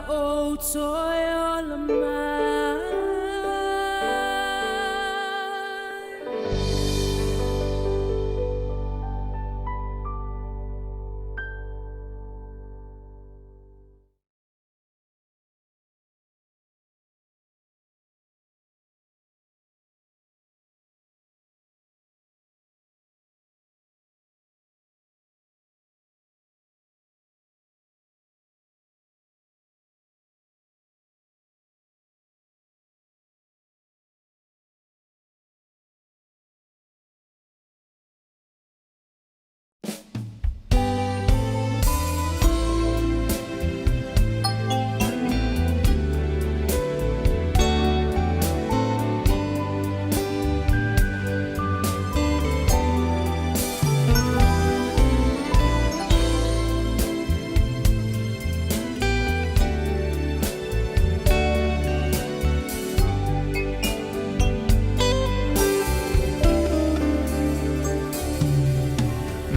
Ou toe ola mai.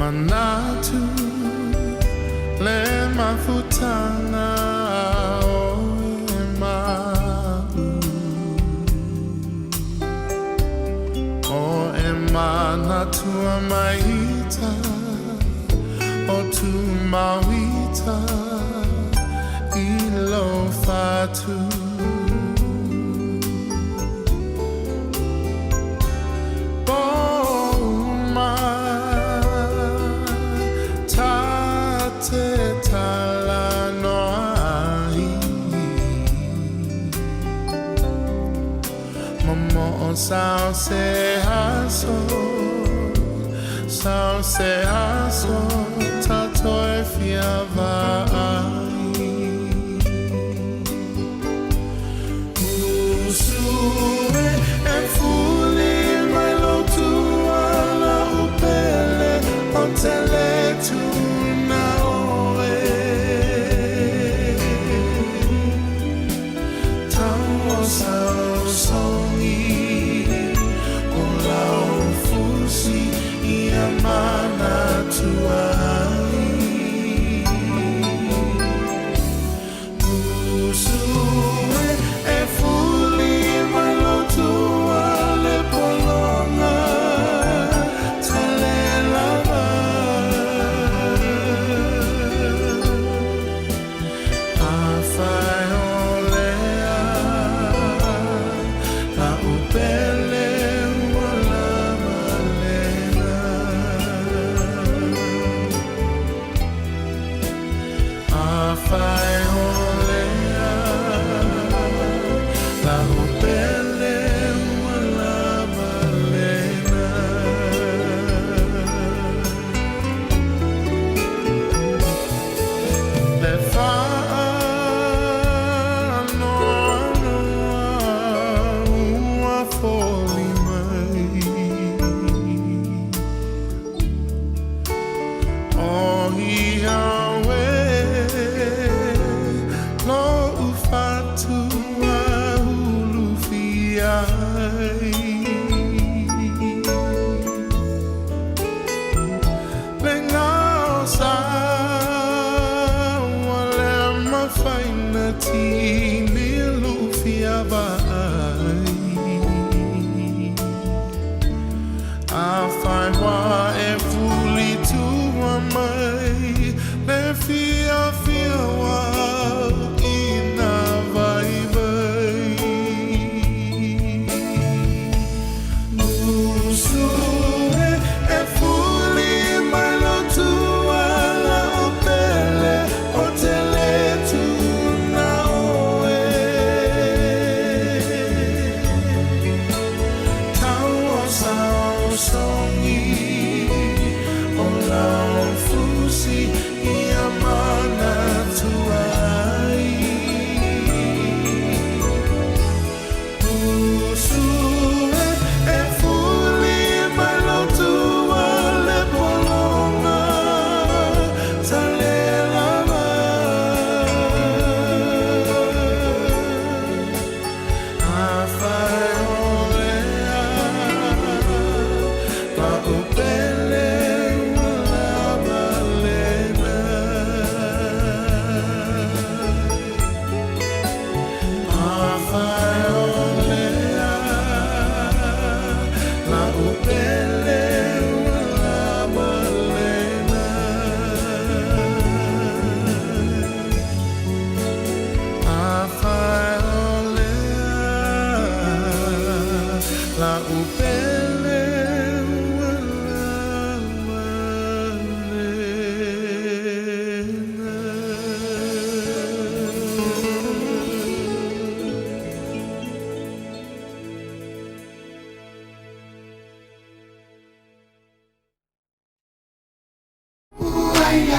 Manatu le mafutanga o e ma'u O e manatua maita o tu mauita i lo fatu. Sao se aso, sao se aso, ta fia vai. Usue e fuli mai lo tua la upele o tele tu na oe. Tau sao songi o lau fusi ia mana tuai. Usue e fuli mai lo tua le polonga tale lava. Afai o lea la upele ua lava lena. Afai o lea la upele ua lava lena. Le whaanoanoa ua foli mai. O ia we lo ufatua ulu fiai. Le ngao sa wa le mafaina tini lufia vai. A whai wā e fuli tua mai, le fia fia wā ina vai vai. Usue e fuli mai lo tua la o pele o tele tu na oe.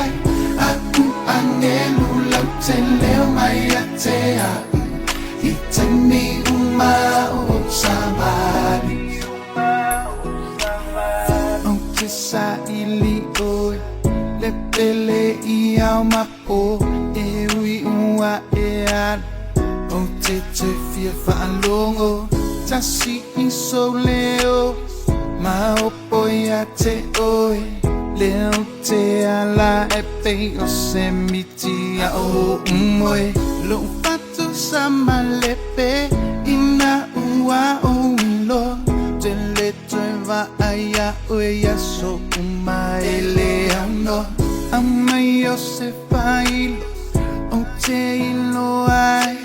ai a u angelu lautele o mai ia te au i taimi uma o savali. Ou te saili ʻoe le pele i ao ma pō e ui ua e alu. Ou te toe fia faalogo tasi i sou leo maopoopo ia te ʻoe lea ou te ala e pei o se miti aʻo oʻu moe. Loʻu fatu sa malepe ina ua ou iloa te le toe vaai iā ʻoe i aso uma e le aunoa. Aumai o se failo ou te iloa ai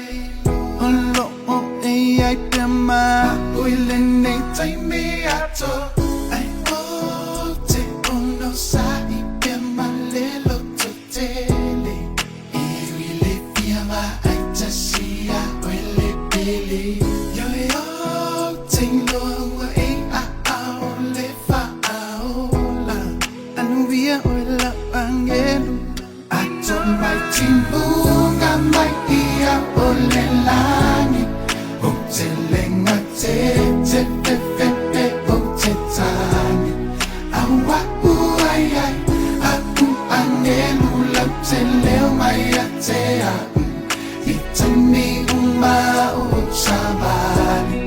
o loo e i ai pea ma a'u i lenei taimi atoa. Ae ou te onosaʻi pea ma le lototele e ui le fia vaai tasi iā ʻoe le pele. Ioe ou te iloa ua e i aao le faaola anuia ʻoe lau agelu. Ato mai timuga mai ia o le lagi ou te lega te te fe fe fe ou te tagi au a'u ai ai a'u agelu lautele o mai ia te a'u i taimi uma o savali.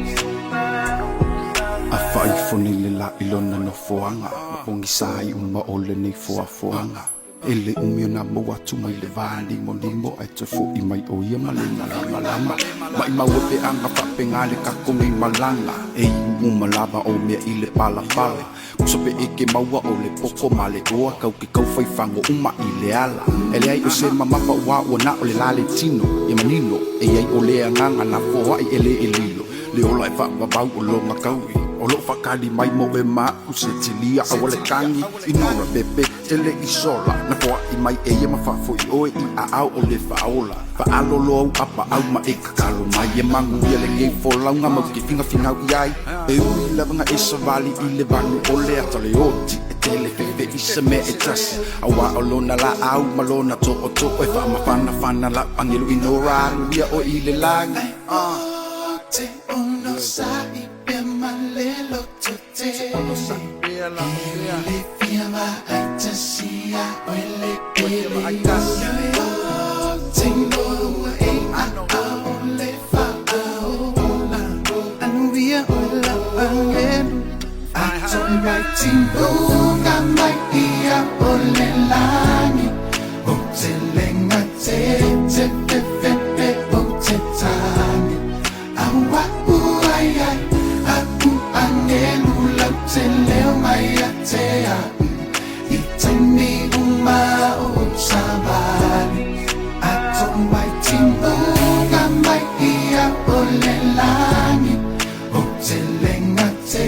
A faaifo nei le lā i lona nofoaga ma pogisa ai uma o lenei foafoaga. E le umi ona maua atu mai le vānimonimo ae toe foʻi mai o ia ma le malamalama. Maʻimau e peaga faapega le tatou nei malaga e iu uma lava o mea i le palapala. Kusa pe e ke maua o le poto ma le oa kau ke kau faifago uma i le ala. E leai o se mamafa ua ua na o le la le tino e manino e iai o le agaga na foaʻi e lē e lilo le ola e faavavau o loga kaui o loo faakali mai mo e maʻu se tilia aua le tagi i nora pepe tele i sola na foaʻi mai e ia ma faafoʻi ʻoe i aao o le faaola faalolo au apaau ma e kakalo mai e maguia lenei folauga mau ke figafigau i ai e ui lavaga e savali i le vanu o le ata le oti e tele fefe i se mea e tasi auā o lona laau ma lona tootoo e faamafanafana lau agelu i nora aluia ʻoe i le lagi. Ou te onosaʻi pea ma le lototele e ui le fia vaai tasi iā ʻoe le pele. Ioe ou te iloa ua e i aao le faaola anuia ʻoe lau agelu. Ato mai timuga mai ia o le lagi ou te lega te te fe fe fe ou te tagi au a'u ai ai a'u agelu lautele o mai ia te a'u i taimi uma o savali. Ato mai timuga mai ia o le lagi ou te lega te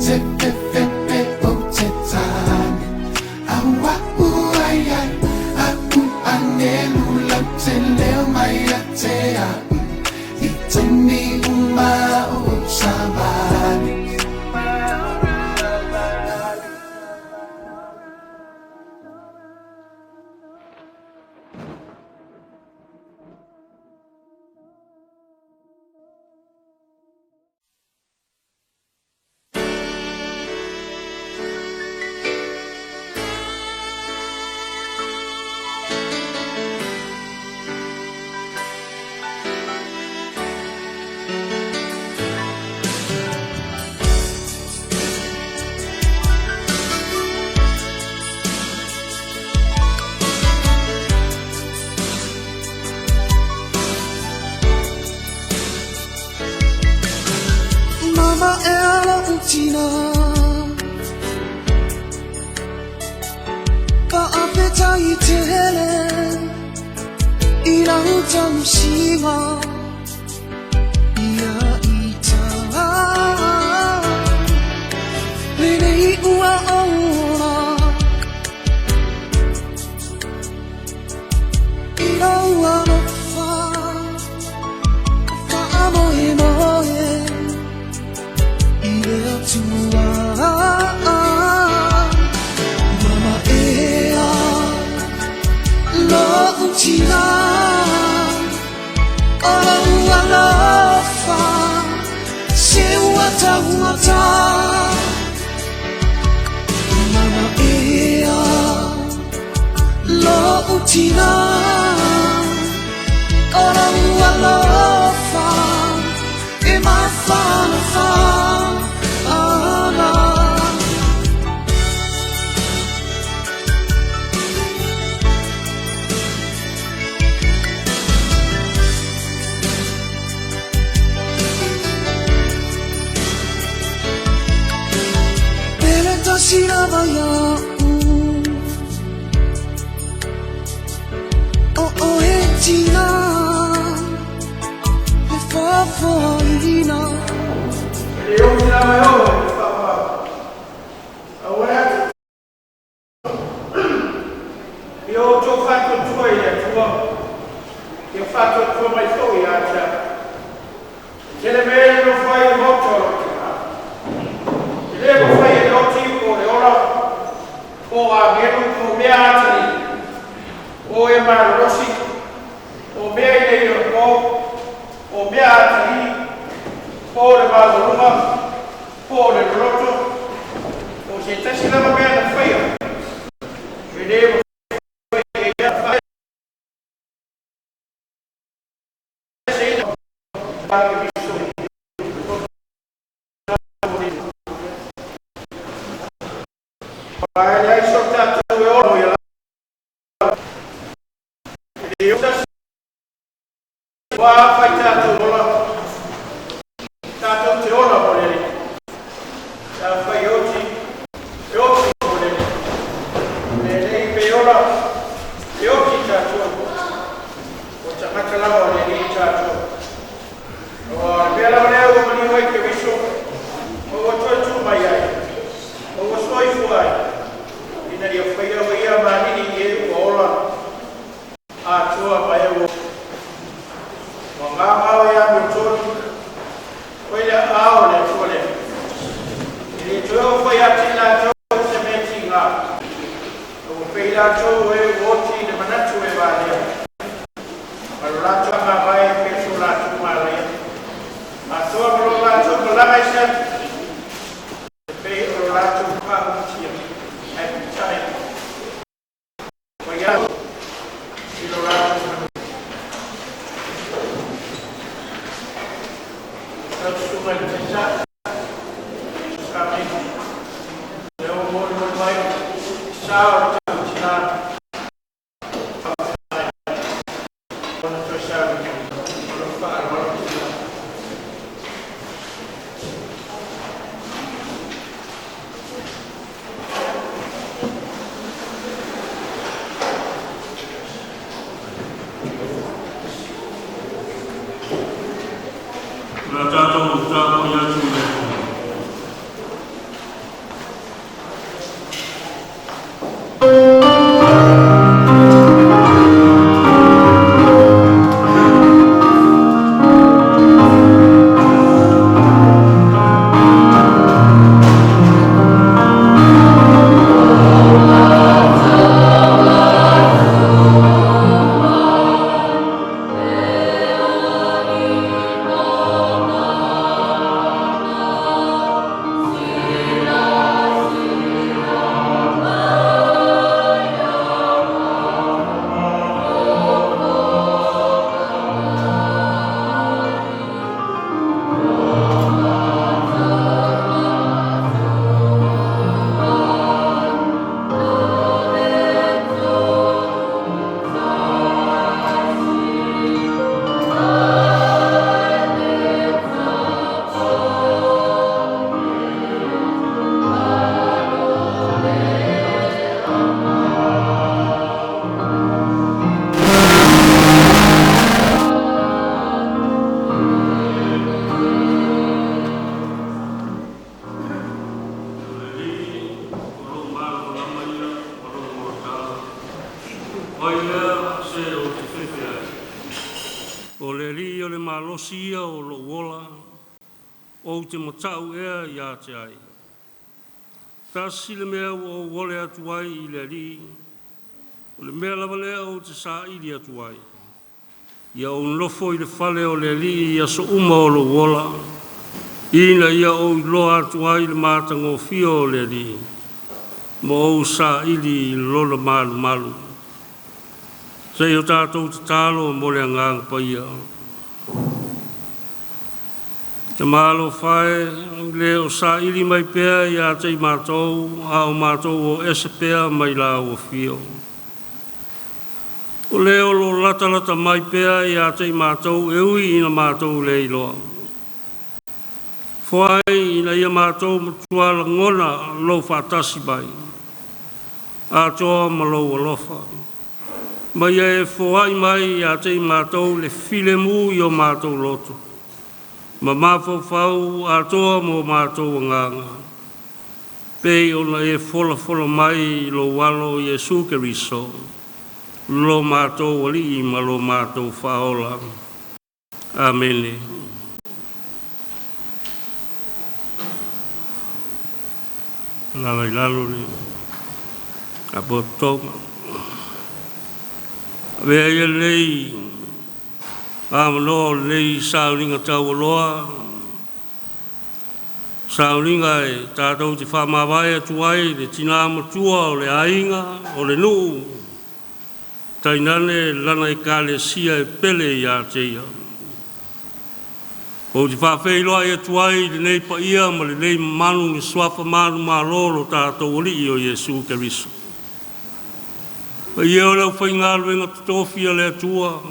te fe fe fe ou te tagi au a'u ai ai a'u agelu lautele o mai ia te a'u i taimi uma o savali. Mama e loʻu tina Faafetai tele I lau tausiga Ia ita Lenei ua ola I lou alofa Faamoemoe I le Atua. Mama ea. tina O lou alofa Se ua taugata Mana ea Lou tina O lou alofa E mafanafana ana. Pele tasi lava ia'u O oe tina E faafoaina. E le oti lava e oo i le faamau. Aua e atu. Ia outou faatuatua i le Atua, ia faatuatua mai foi ia te au. E tele mea e nonofo ai i le maota o lou Tina. E le mafai e le oti po o le ola, po o agelu, po o mea atalii, po o e malolosi, po o mea i le inopo, po o mea atalii, po o le maualuga, po o le loloto, po o se tasi lava mea na faia. E le mafai e ia faeseina Keriso i Aua e leai so tatou e ola mo ia lava. E le o tasi aua afai tatou ola, tatou te ola mo le Alii. Afai e oti, e oti mo le Alii. Lelei pe ola, e oti tatou. O tagata lava o le Alii tatou. O le mea lava lea ua maliu ai Keriso, ma ua toe tu mai ai, ma ua soifua ai, ina ia faia o ia ma alii i e ua ola atoa ma e ua ua gaogao e amiotonu, ua i le aao o le Atua lea. E le toe oo foi ia te i latou se mea tiga, a ua pei latou o e ua oti i le manatu e valea, ma lo latou faamavae pea so latou malaia, atoa ma lo latou malaga i se atu, e pei o lo latou faaulutia, ae peitai, ua ia i lo latou manuia. Lau Susuga i le Taitai, Amene. Lea ua molimoli mai sa o le tatou tina faafetai ona toe sauni o lou faaaloalo tina. O le a tatou tapuai atu i le Atua. O le Alii o lou malamalama ia ma lou olataga. O ai lea se ou te fefe ai? O le Alii o le malosi ia o lou ola, ou te mata'u ea ia te ai. Tasi le mea ua ou ole atu ai i le Alii, O le mea lava lea ou te saili atu ai, ia ou nofo i le fale o le Alii i aso uma o lou ola, ina ia ou iloa atu ai le matagofie o le Alii, ma ou saili i lona malumalu. Se i o tatou tatalo mo le agaga paia. Te malo fae le o saili mai pea ia te i matou, a o matou o ese pea mai la ua fio. O lea o lo lata lata mai pea ia te i matou e ui ina matou le iloa. Foai ina ia matou matua lagona lou faatasi mai, atoa ma lou alofa. Ma ia e foai mai ia te i matou le filemu i o matou loto, ma mafaufau atoa mo matou agaga, pei ona e folafola mai i lou alo Iesu Keriso, lo matou Alii ma lo matou Faaola. Amene. Lala i lalo le apotoga. Avea ia lenei avanoa o lenei sauniga taualoa, sauniga e tatou te faamavae atu ai le tinā matua o le aiga, o le nuu, tainane lana Ekalesia e pele ia te ia. Ou te faafeiloai atu ai i lenei paia ma lenei mamalu i le suafa manumalo o lo tatou Alii o Iesu Keriso. Paia o le aufaigaluega totofi a le Atua,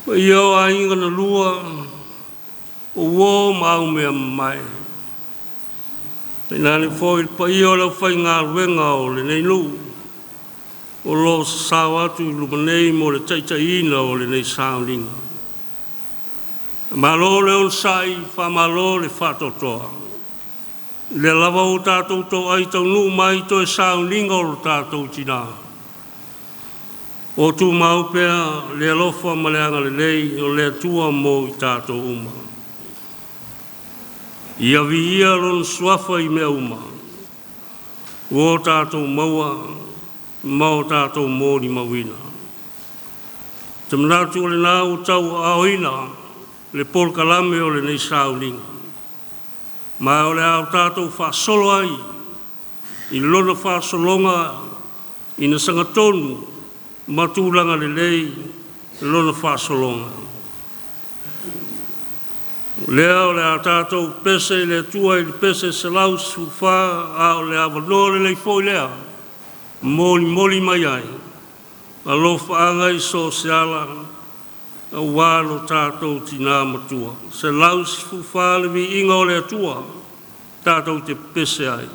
paia o aiga na lua, o uo ma aumeamamae, tainane foi le paia o le aufaigaluega o lenei nuu o lo o sasao atu i luma nei mo le taitaiina o lenei sauniga. Malo le onosai, faamalo le faatoatoa. O lea lava ua tatou toai taunuu mai i toe sauniga o lo tatou tina, o tumau pea le alofa ma le agalelei o le Atua mo i tatou uma. Ia viia Lona suafa i mea uma, ua o tatou maua ma o tatou molimauina. Te manatu o lena ua tauaaoina le polokalame o lenei sauniga, ma o le a o tatou faasolo ai i lona faasologa ina sagatonu ma tulaga lelei lona faasologa. O lea o le a tatou pese i le Atua i le pese 114, a o le avanoa lenei foi lea molimoli mai ai alofaaga i so o se ala aua lo tatou tinā matua. 114 le viiga o le Atua tatou te pese ai.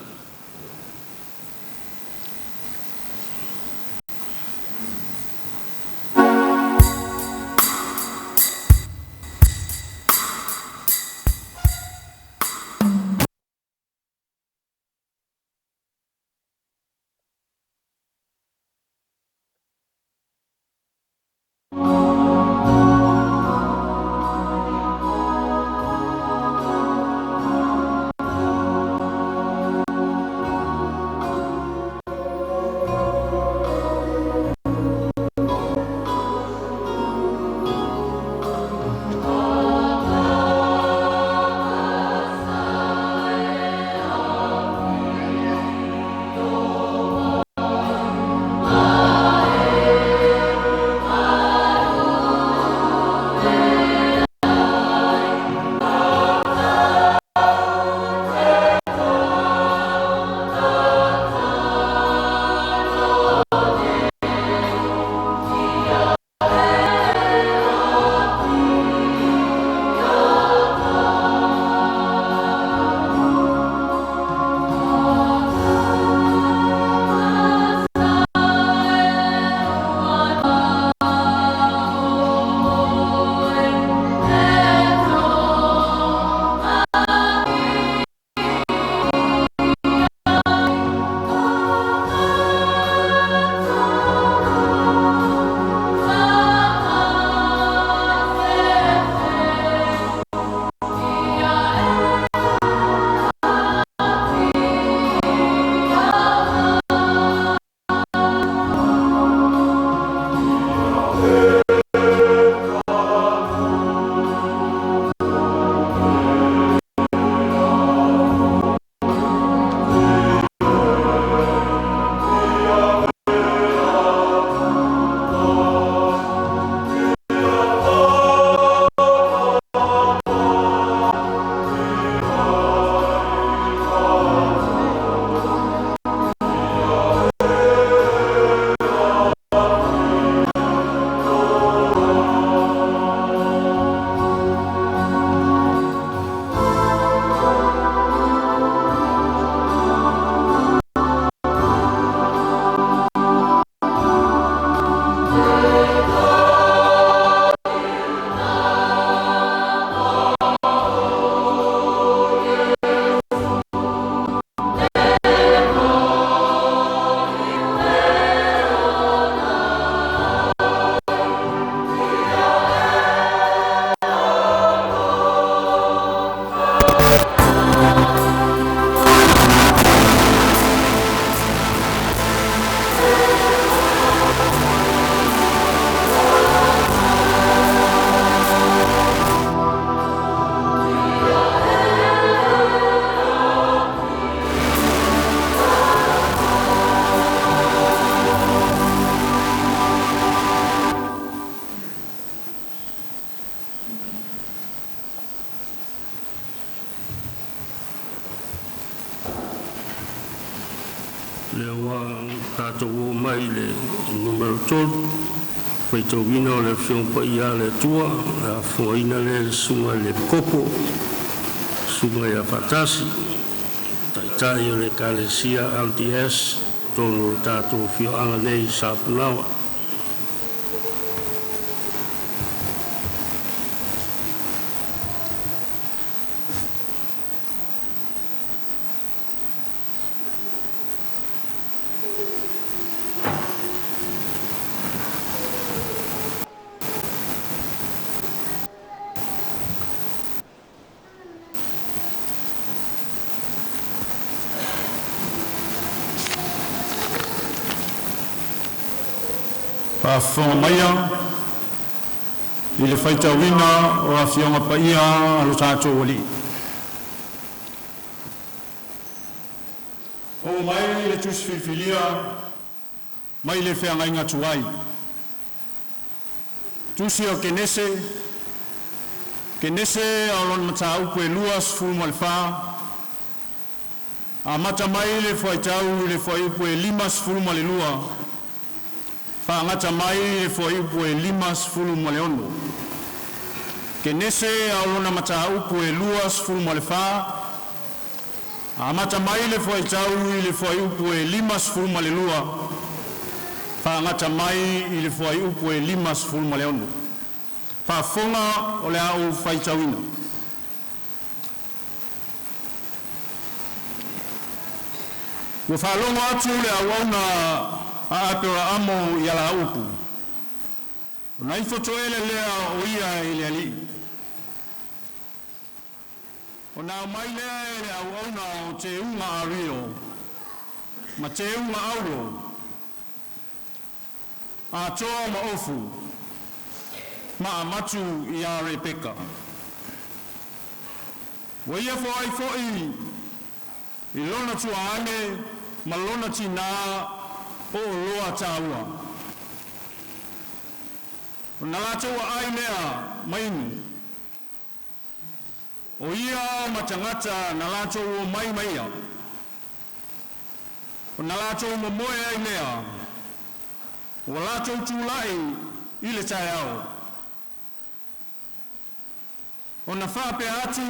tatou oo mai i le numera 3, faitauina o le Afioga Paia a le Atua, o le a fofogaina lea e le Susuga i le Epikopo, Susuga ia Faatasi, Taitai o le Ekalesia LDS i totonu o le tatou afioaga nei i Sapunaoa. Faafofoga maia i le faitauina o Afioga Paia a lo tatou Alii. Oo mai le Tusi Filifilia mai le Feagaiga Tuai, Tusi o Kenese, Kenese a o lona mataupu e 24, amata mai le fuaitau i le fuaiupu e 52, faagata mai i le fuaiupu e 56. Kenese ao lona mataupu e 24, amata mai le fuaitau i le fuaiupu e 52, faagata mai i le fuaiupu e 56. Faafofoga o le a ou faitauina. Ua faalogo atu le auauna a Aperamo i ala upu, ona ifo toele lea o ia i le Alii. Ona aumai lea e le auauna o teuga ario ma teuga auro, atoa ma ofu, ma avatu ia Rebeka. Ua ia foai foi i lona tuaane ma lona tinā o oloa taua. Ona latou aai lea ma inu, o ia ma tagata na latou omai ma ia, ona latou momoe ai lea, ua latou tulai i le taeao. Ona faapea atu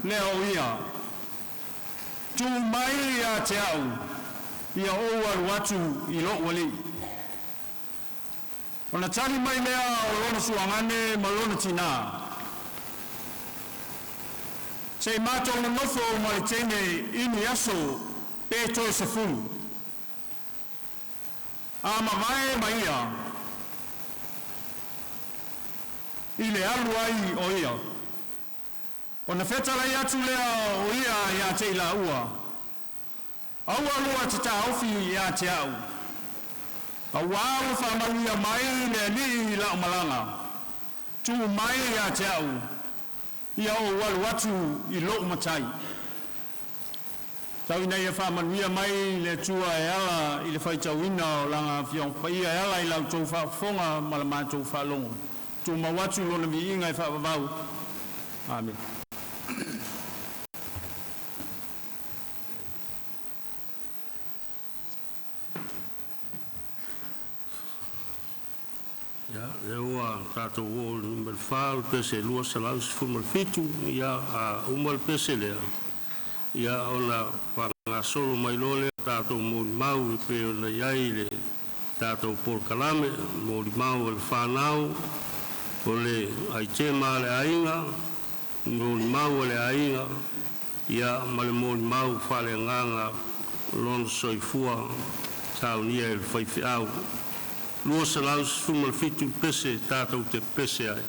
lea o ia, “Tuu mai ia te au, ia ou alu atu i lou alii.” Ona tali mai lea o lona tuagane ma lona tina, “Se i matou nonofo ma le teine i ni aso pe toe 10. A mavae ma ia i le alu ai o ia, ona fetalai atu lea o ia ia te i laua, ‘Aua lua te taofi ia te au, auā ua faamanuia mai le Alii i lau malaga. Tuu mai ia te au, ia ou alu atu i lou matai.’” Tau ina ia faamanuia mai le Atua e ala i le faitauina o Lana Afioga Paia e ala i la outou faafofoga ma la matou faalogo. Tumau atu Lona viiga e faavavau. Amene. Ia, lea ua tatou oo i le numera 4 o le pese 217. Ia, a uma le pese lea, ia ona faagasolo mai loa lea o tatou molimau e pei ona i ai le tatou polokalame, molimau a le fanau, o le aitema a le aiga, molimau a le aiga, ia ma le molimau faaleagaga lona soifua saunia e le faifeau. 217 pese tatou te pepese ai.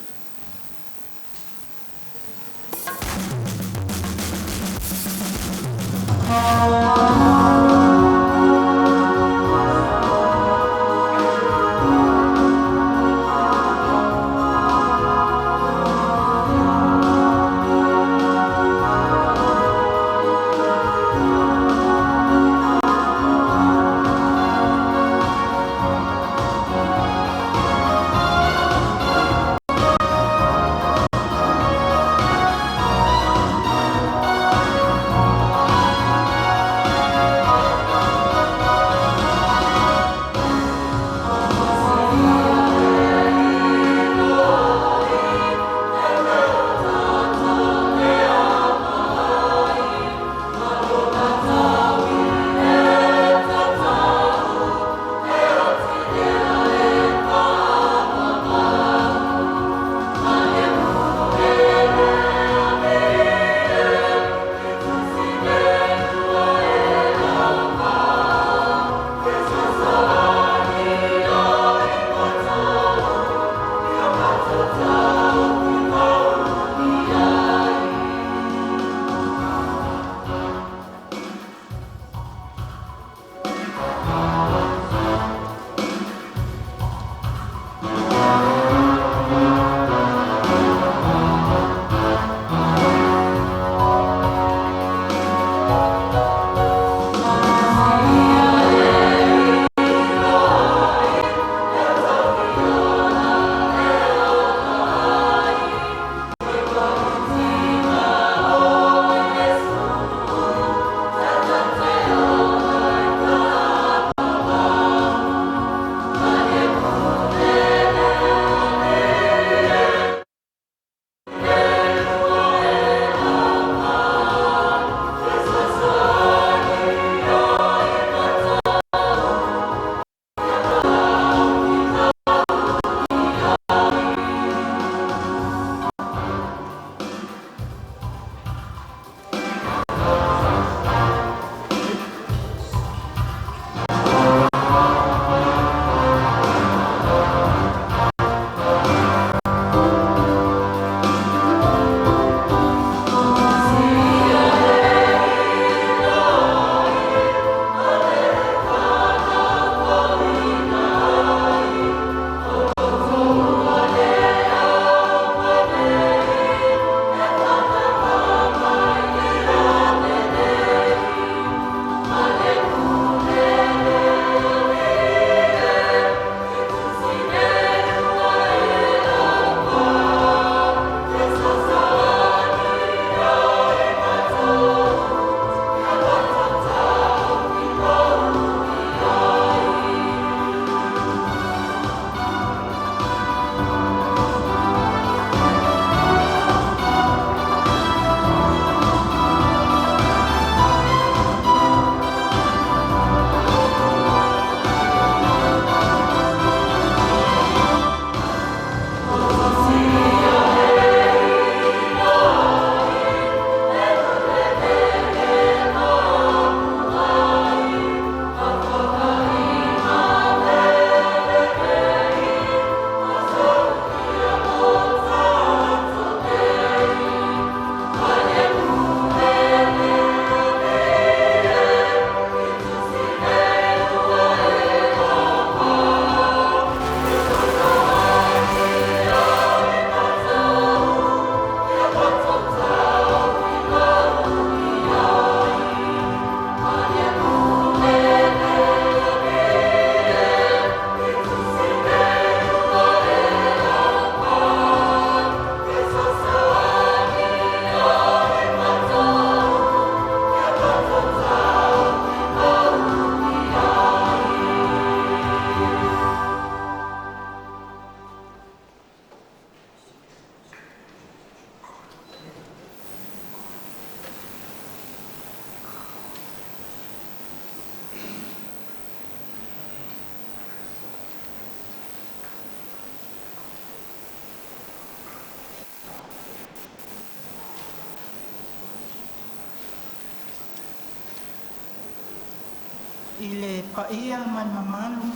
I le paia ma le mamalu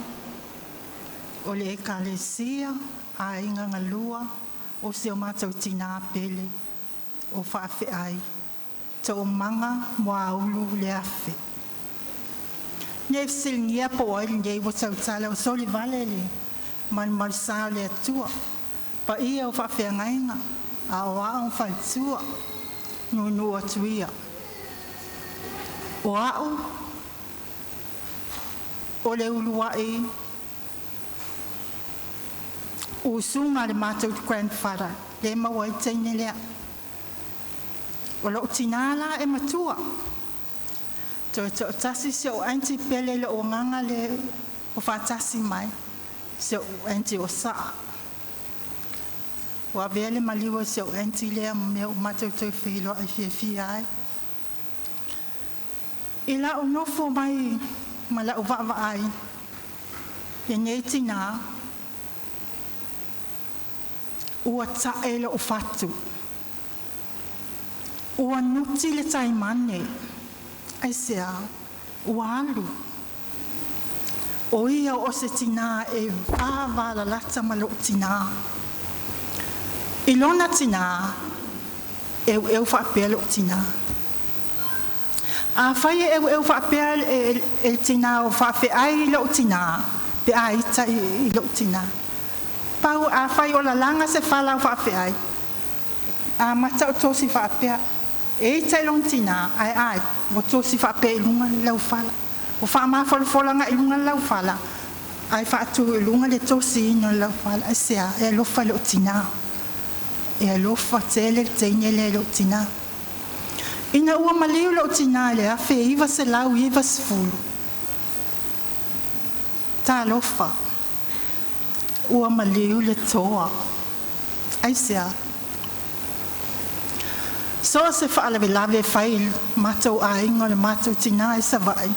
o le Ekalesia, Aiga Galua o si o matou tina pele o Faafeai, Toomaga Muaulu Leafe. Ne i fesiligia po o ai lenei ua tautala, ua solivale le malumalusa o le Atua, paia o faafeagaiga, aoao ma faletua, nuunuu atu ia. O au o le uluai usuga a le matou grandfather lea e maua ai le teine lea. O lou tina la e matua, toe toatasi si ou aunty pele i lou agaga lea ua faatasi mai, si ou aunty o Saa. Ua avea le maliu o si ou aunty lea ma mea ua matou toe feiloai fiafia ai. I la'u nofo mai ma la'u vaavaai i lenei tina, ua ta'e lo'u fatu, ua nuti le taimane. Aisea? Ua alu. O ia o se tinā e vavalalata ma lo'u tinā. I lona tinā, e eueu faapea lou tinā. Afai e eueu faapea le tinā o Faafeai i lou tinā pe a ita i lou tinā, pau afai o lalaga se fala a Faafeai, amata o tosi faapea, e ita i lona tinā ae a ua tosi faapea i luga le laufala. Ua faamafolafola agai i luga le laufala ae faatu i luga le tosiina o le laufala. Aisea? E alofa i lou tinā, e alofa tele le teine lea i lou tinā. Ina ua maliu lou tinā i le 1990, talofa, ua maliu le toa. Aisea? So o se faalavelave e fai i le matou aiga o le matou tinā i Savaii,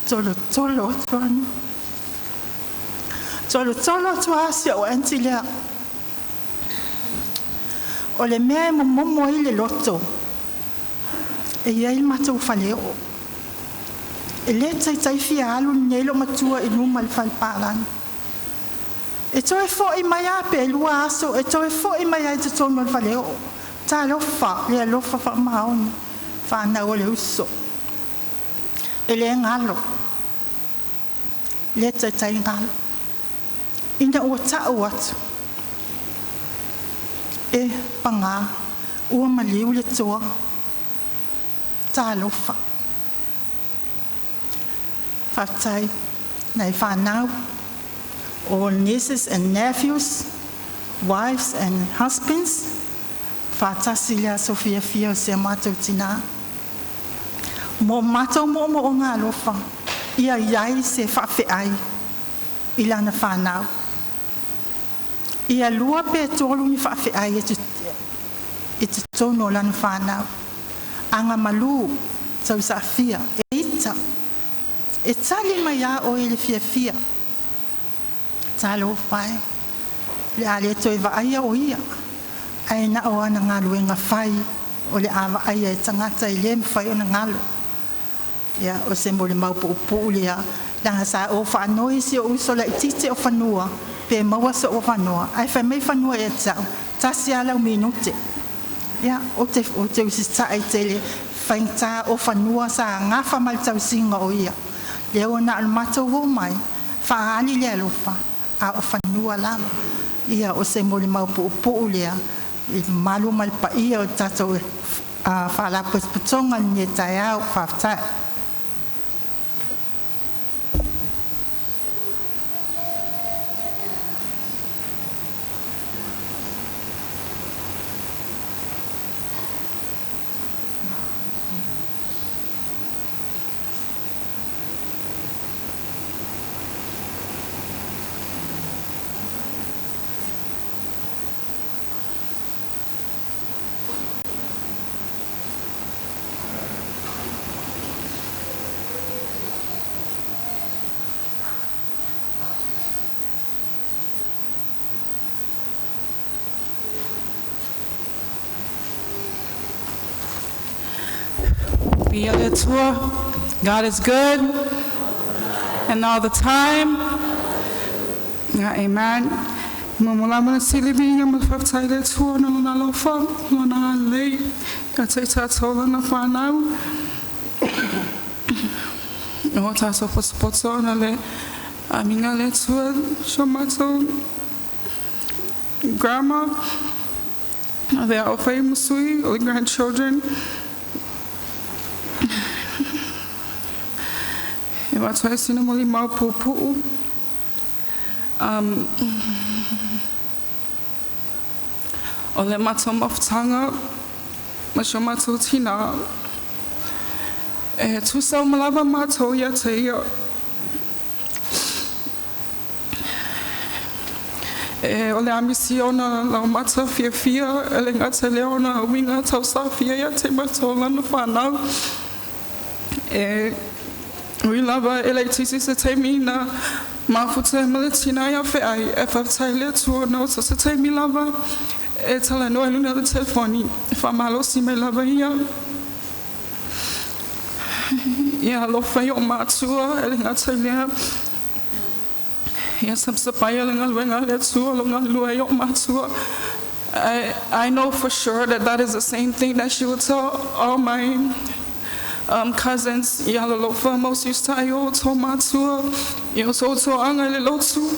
tolotolo atu lava, tolotolo atu lava si ou aunty lea. O le mea e momomo ai le loto, e i ai le matou faleoo. E le taitai fia alu lenei loomatua i luma i le fale palagi. E toe foi mai lava pe lua aso e toe foi mai lava i totonu o le faleoo. Talofa i le alofa faamaoni, fanau a le uso. E le galo, le taitai galo. Ina ua tau atu, e paga, ua maliu le toa, talofa. Faafetai nai fanau, all nieces and nephews, wives and husbands, faatasi i le aso fiafia o si a matou tina. Mo matou moomooga alofa, ia i ai se Faafeai i lana fanau. Ia lua pe tolu ni faafeai i totonu o lana fanau. Agamalu tausaafia e ita, e tali mai lava oe i le fiafia. Talofa e, o le a le toe vaaia o ia, ae na o ana galuega fai o le a vaaia e tagata e le mafai ona galo. Ia, o se molimau puupuu lea, leaga sa ou faanoi i si ou uso laitiiti o fanua pe maua so'u avanoa, ae fai mai fanua ia te a'u, tasi lava lau minute. Ia, ou te usitai tele, e faigata o fanua sa gafa ma le tausiga o ia, lea ua na o le matou omai faaali le alofa, a o fanua lava. Ia, o se molimau puupuu lea i le mamalu ma le paia o le tatou Faalapotopotoga i lenei taeao. Faafetai. Viia le Atua. God is good and all the time. Yeah, amen. Muamua lava ona sili viiga ma le faafetai i le Atua ona o Lona alofa ma Lona agalelei ia te i tatou Lana fanau. Ua tatou potopoto ona o le amiga a le Atua i si o matou grandma, le aofai ma sui o le grandchildren. E avatu ai sina molimau puupuu. O le matou mafutaga ma si o matou tinā, e tutusa uma lava matou ia te ia. E, o le a misi ona laumata fiafia, e le gata i lea o ona uiga tausafia ia te matou lana fanau. E ui lava e laitiiti se taimi na mafuta ai ma le tina ia feai, ae faafetai i le Atua ona o so o se taimi lava e talanoa i luga o le telefoni, e faamalosi mai lava ia. Ia alofa i o'u matua, e le gata i lea, ia sapasapaia le galuega a le Atua o lo o galulue ai o'u matua. I know for sure that that is the same thing that she would tell all my cousins, ia alolofa ma usiusitai i o outou matua, ia outou toaga i le lotu,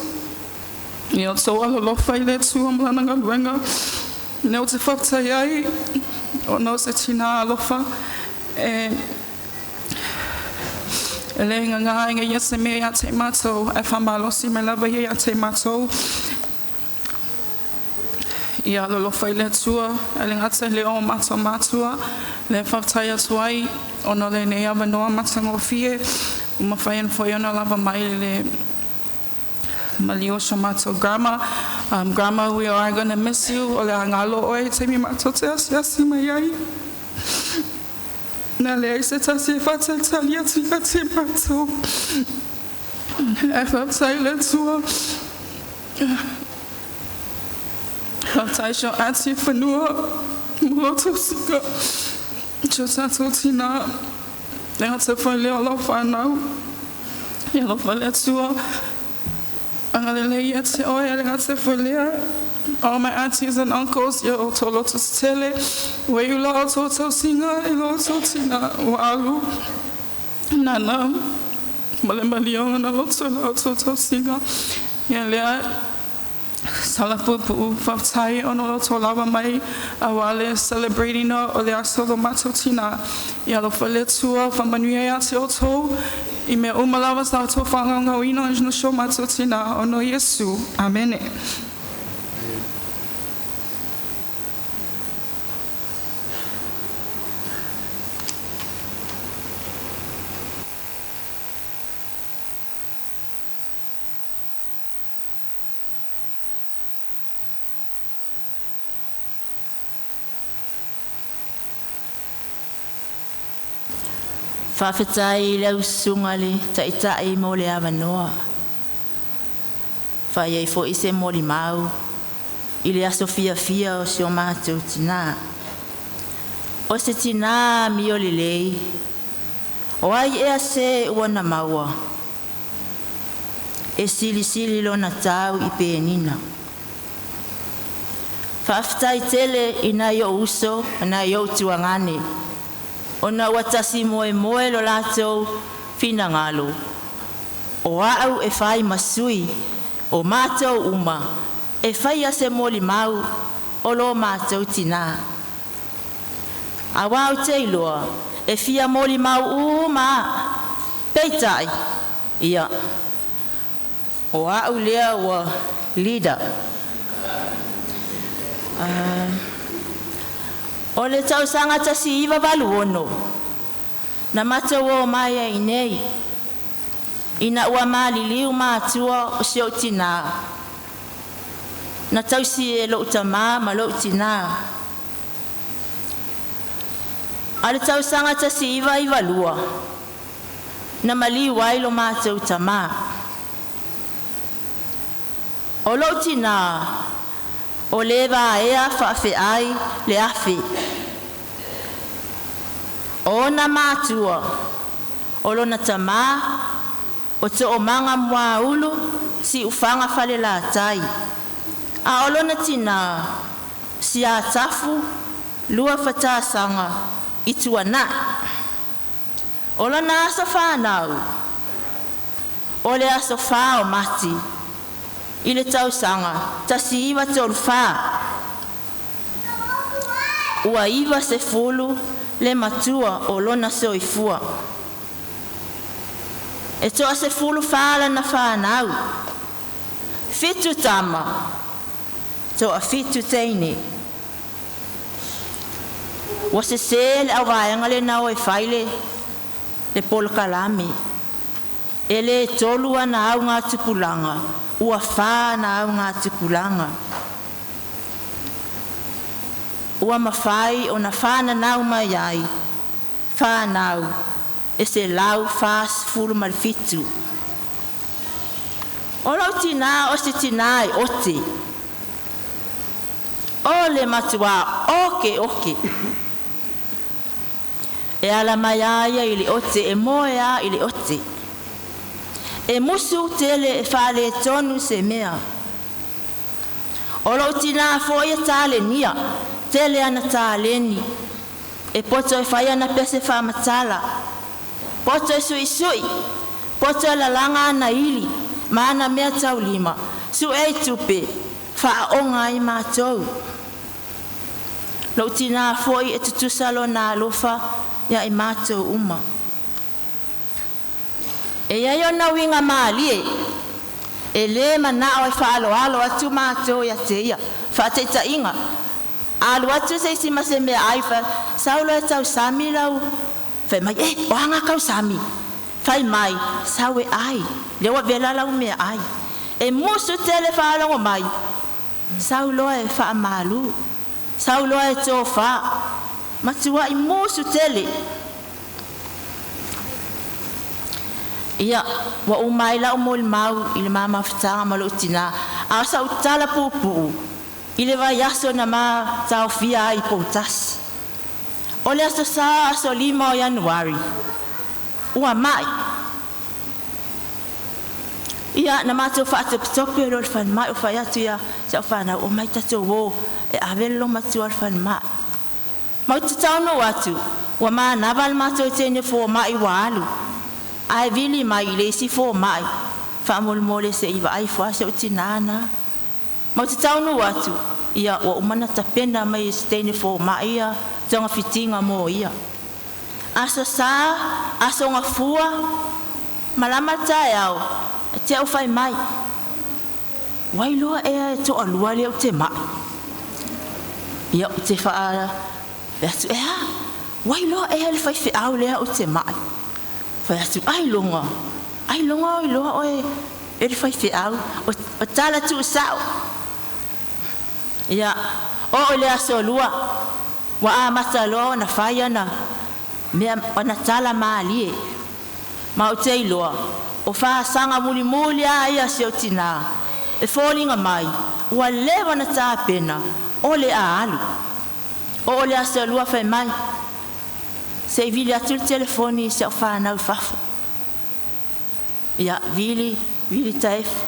ia outou alolofa i le Atua ma Lana galuega. O lea ou te faafetai ai ona o se tinā alofa e le gagā ina ia se mea ia te matou, ae faamalosi mai lava ia ia te matou. Ia alolofa i le Atua, e le gata i lea o matou matua, lea e faafetai atu ai ona o lenei avanoa matagofie ua mafai ona foi ona lava mai le maliu o si o matou grandma. Grandma, we are gonna miss you. O le a galo ʻoe i taimi matou te asiasi mai ai. Na leai se tasi e faatalitali atu ia te matou. Ae faafetai i le Atua. Faafetai i si ou aunty Fanua mo lau tausiga i si o tatou tinā. E le gata foi i lea o lau fanau. Ia alofa le Atua agalelei ia te oe. E le gata foi i lea, all my aunties and uncles, ia outou loto tetele, ua iu la outou tausiga i lo outou tinā ua alu nana ma le malia o lona loto i la outou tausiga. Ia lea tala puupuu, faafetai ona o lo outou lava mai aua le celebrate ina o le aso o lo matou tinā. Ia alofa le Atua faamanuia ia te outou i mea uma lava sa outou faagaogāina ona o si o matou tinā ona o Iesu. Amene. Faafetai i lau Susuga i le Taitai mo le avanoa. E fai ai foi se molimau i le aso fiafia o si o matou tina. O se tina amiolelei, o ai ea se ua na maua? E silisili lona tau i penina. Faafetai tele i nai o'u uso ma nai ou tuagane ona ua tasi moemoe lo latou finagalo o a'u e fai ma sui o matou uma e faia se molimau o lo matou tinā. Auā ou te iloa e fia molimau uma a, peitai ia o a'u lea ua leader. O le tausaga 1986 na matou o mai ai i inei ina ua maliliu matua o si ou tinā na tausi e lou tamā ma lou tinā. A o le tausaga 1992 na maliu ai lo matou tamā. O lou tinā o le vaea faafeai le afe. O ona matua, o lona tamā, o Toomaga Muaulu Siufaga Falelatai, a o lona tinā, Siatafu Luafatasaga i Tuanai. O lona aso whānau, o le aso 4 o Mati, i le tausaga 1934. Ua 90 le matua o lona soifua. E toasefulufa lana whānau, 7 tama, toafitu teine. Ua sesē le auvaega lena o e fai le polokalame. E lē tolu ana augatupulaga, ua fa ana augatupulaga. Ua mafai ona whānanau mai ai whānau e 147. O lou tinā o se tinā e ote. O le matuā oke oke. E ala mai a ia i le ote, e moe a i le ote. E musu tele e faaletonu se mea. O lou tinā foi e talenia, tele ana taleni. E poto e fai ana pese faamatala, poto e suisui, poto e lalaga ana ili ma ana meataulima, su'e i tupe faaoga ai matou. Lou tinā foi e tutusa lona alofa ia i matou uma. E iai ona uiga malie e lē manao e faaaloalo atu matou ia te ia. Faataitaiga, a alu atu se isi ma se meaai, sau loa e tausami lau, fai mai, “E, o a gā tausami?” Fai mai, “Sau e ai, lea ua vela lau meaai.” E musu tele faalogo mai, sau loa e faamalu, sau loa e tofa, matuai musu tele. Ia, ua uma ai lau molimau i le ma mafutaga ma lou tinā, a o sau tala puupuu i le vaiaso na ma taofia ai i Poutasi. O le aso Sa aso 5 o Ianuari, ua mai. Ia na matou faatopetope loa i le falemai ou fai atu i si au fanau, “Omai tatou o e ave le loomatua i le falemai.” Matou te taunuu atu ua manava le matou teine fomai ua alu ae vili mai i le isi fomai, faamolemole se i vaai ifo lava si ou tina lena. Matou te taunuu atu, ia ua uma ona tapena mai e si teine fomai ia togafitiga mo ia. Aso Sa, Aso Gafua, malama le taeao, te i ua fai mai, “Ua iloa ea e toalua lea ou te mai?” Ia ou te faapea atu, “E a?” “Ua iloa ea e le faifeau lea ou te mai?” Fai atu, “Ailoga, ailoga o iloa oe e le faifeau.” O tala tuusao. Ia oo i le aso Lua, ua amata loa ona fai ana mea, ana tala malie, ma ou te iloa o fasaga mulimuli a ia a si ou tina e foliga mai ua leva ona tapena o le a alu. Oo i le aso Lua fai mai, “Se i vili atu le telefoni i si au fanau i fafo.” Ia vili, vili Taefu,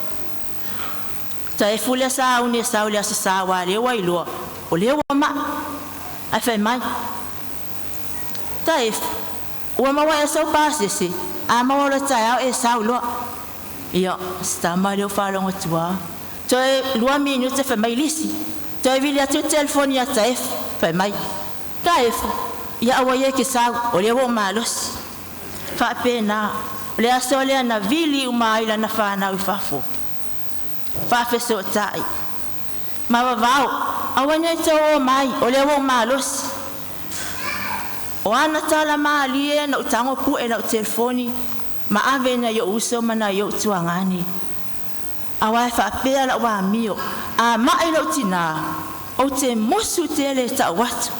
Taefu lea sa sauni e sau i le aso Sa aua lea ua iloa o lea ua mai. Ae fai mai, “Taefu, ua maua ea sou pasese? A maua loa taeao e sau loa.” Ia o si tama lea ou faalogo atu lava, toe 2 minute fai mai lisi, toe vili atu le telefoni ia Taefu fai mai, “Taefu, ia aua ia e te sau o lea ua ou malosi.” Faapena, o le aso lea na vili uma ai lana fanau i fafo faafesootai ma vavao, “Aua ne i tou omai o lea ua ou malosi.” O ana tala malie na ou tago pue lau telefoni ma ave i nai ou uso ma nai ou tuagane, aua e faapea lau amio, a mai lou tinā ou te musu tele e tau atu,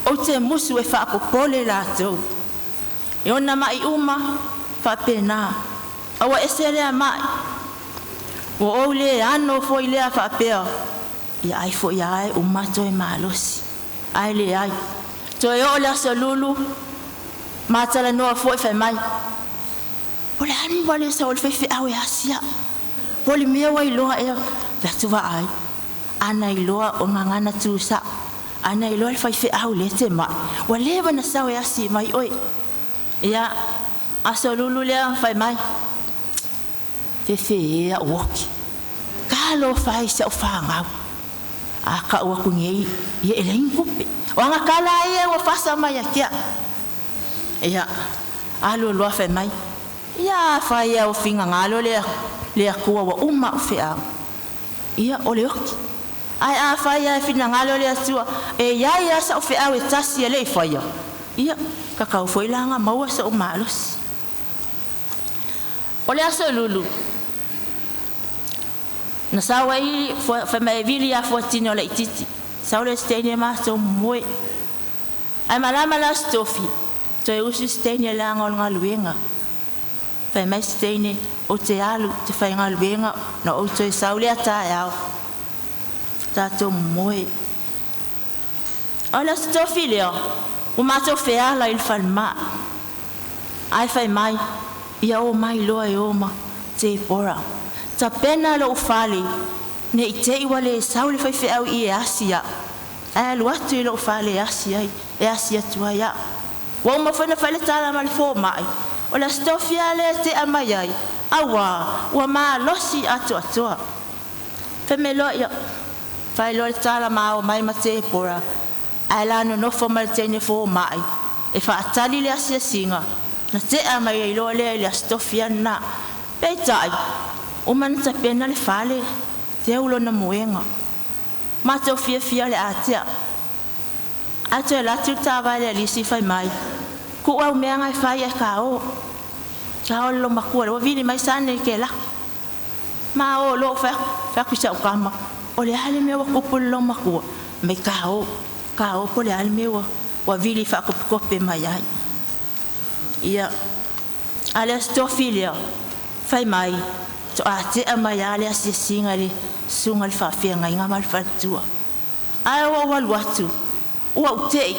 ou te musu e faapopole latou. E ona mai uma faapena, a ua ese lea mai ua ou le ano foi lea faapea, ia ai foi lava e uma toe malosi, ae leai. Toe oo i le aso Lulu Matalanoa fo'i faimai, po o le a le mea ua le sau ai le faifeau e asi a'u, po o le mea ua iloa ea. Ou fai atu, “Vaai, ana iloa o le gagana tusa, ana iloa le faifeau lea e te ma'i, ua leva ona sau e asi mai oe.” Ia, aso lulu lea fai mai, fefe e a'u oki, talofa e i si a'u fanau, a tau atu nei ia e leai ni tupe. O aga tala a ia ua fasa mai ia te a'u. Ia alu loa fai mai, ia afai lava ua finagalo le Atua ua uma a'u feau, ia o le oti, ae afai lava e finagalo le Atua e i ai lava sa'u feau e tasi e le i faia, ia tatau foi la ona maua so'u malosi. O le aso lulu na sau ai fai mai e vili ia Fuatino laitiiti, sau le isi teine matou momoe ae malama le Aso Tofi toe usu isi teine leaga o le galuega. Fai mai si teine, ou te alu ou te faigaluega ona ou toe sau lea taeao. Tatou momoe. O le Aso Tofi lea ua matou feala i le falemai ae fai mai ia omai loa e o ma Tepora, tapena lou fale nei tei ua le sau le faifeau i i e asi a'u ae alu atu i lou fale e asi ai e asi atu ai a'u. Ua uma foi ona fai le tala ma le fomai o le Aso Tofi a lea e te'a mai ai auā ua malosi atoatoa. Fai mai loa, ia fai loa le tala ma omai ma Tepora ae la nonofo ma le teine fomai e faatali le asiasiga na te'a mai ai loa lea i le Aso Tofi a lena. Peitai uma ona tapena le fale, teu lona moega, matou fiafia o le a te'a ae toe alu atu le taavale a lisi fai mai, “Tuu au mea na e fai ae ta o, ta o i le loomatua lea ua vili mai Sane i kelaki.” Ma o loa. Ou fai atu i si au tama, “O le a le mea ua tupu i le loomatua?” Fai mai, “Ta o, ta o po o le a le mea ua vili faatopetope mai ai.” Ia, a o le Aso Tofi lea fai mai faatoa te'a mai lava le asiasiga i le susuga i le faafeagaiga ma le faletua. Ae ua ou alu atu ua ou te'i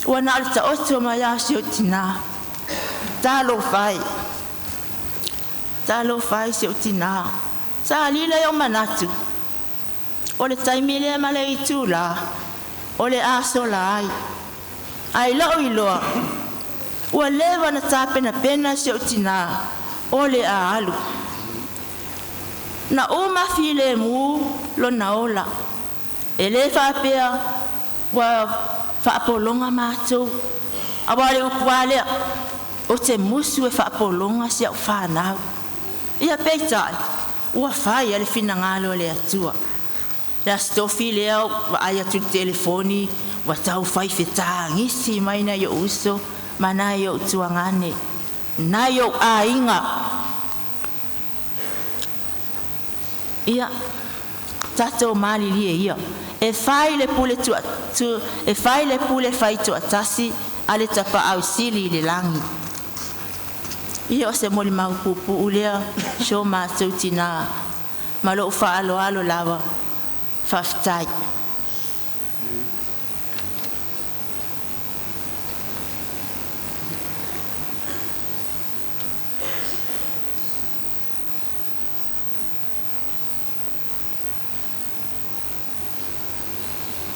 ua na o le taoto mai lava o si ou tinã. Talofa e, talofa e i si ou tinã, saili lea o manatu o le taimi lea ma le itulā o le a sola ai, ae i lo'u iloa ua leva ona tapenapena si ou tinã o le a alu. Na uma filemu lona ola, e le faapea ua faapologa matou, aua o le upu a lea, ou te musu e faapologa si a'u fanau. Ia peitai ua fai lava le finagalo o le Atua. Le Aso Tofi lea ou vaai atu i le telefoni ua taufai fetagisi mai nai o'u uso ma nai o'u tuagane, nai ou aiga. Ia tatou malilie ia, e fai le pule faitoatasi a le Tapaau Sili i le lagi. Ia o se molimau puupuu lea i si o matou tina ma lou faaaloalo lava. Faafetai.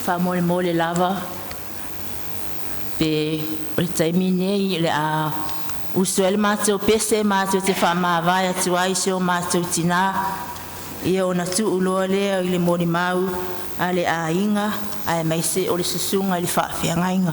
Faamolemole lava pe o le taimi lenei o le a usu ai le matou pese matou te faamavae atu ai i si o matou tina, ia ona tuu loa lea i le molimau a le aiga aemaise o le susuga i le faafeagaiga.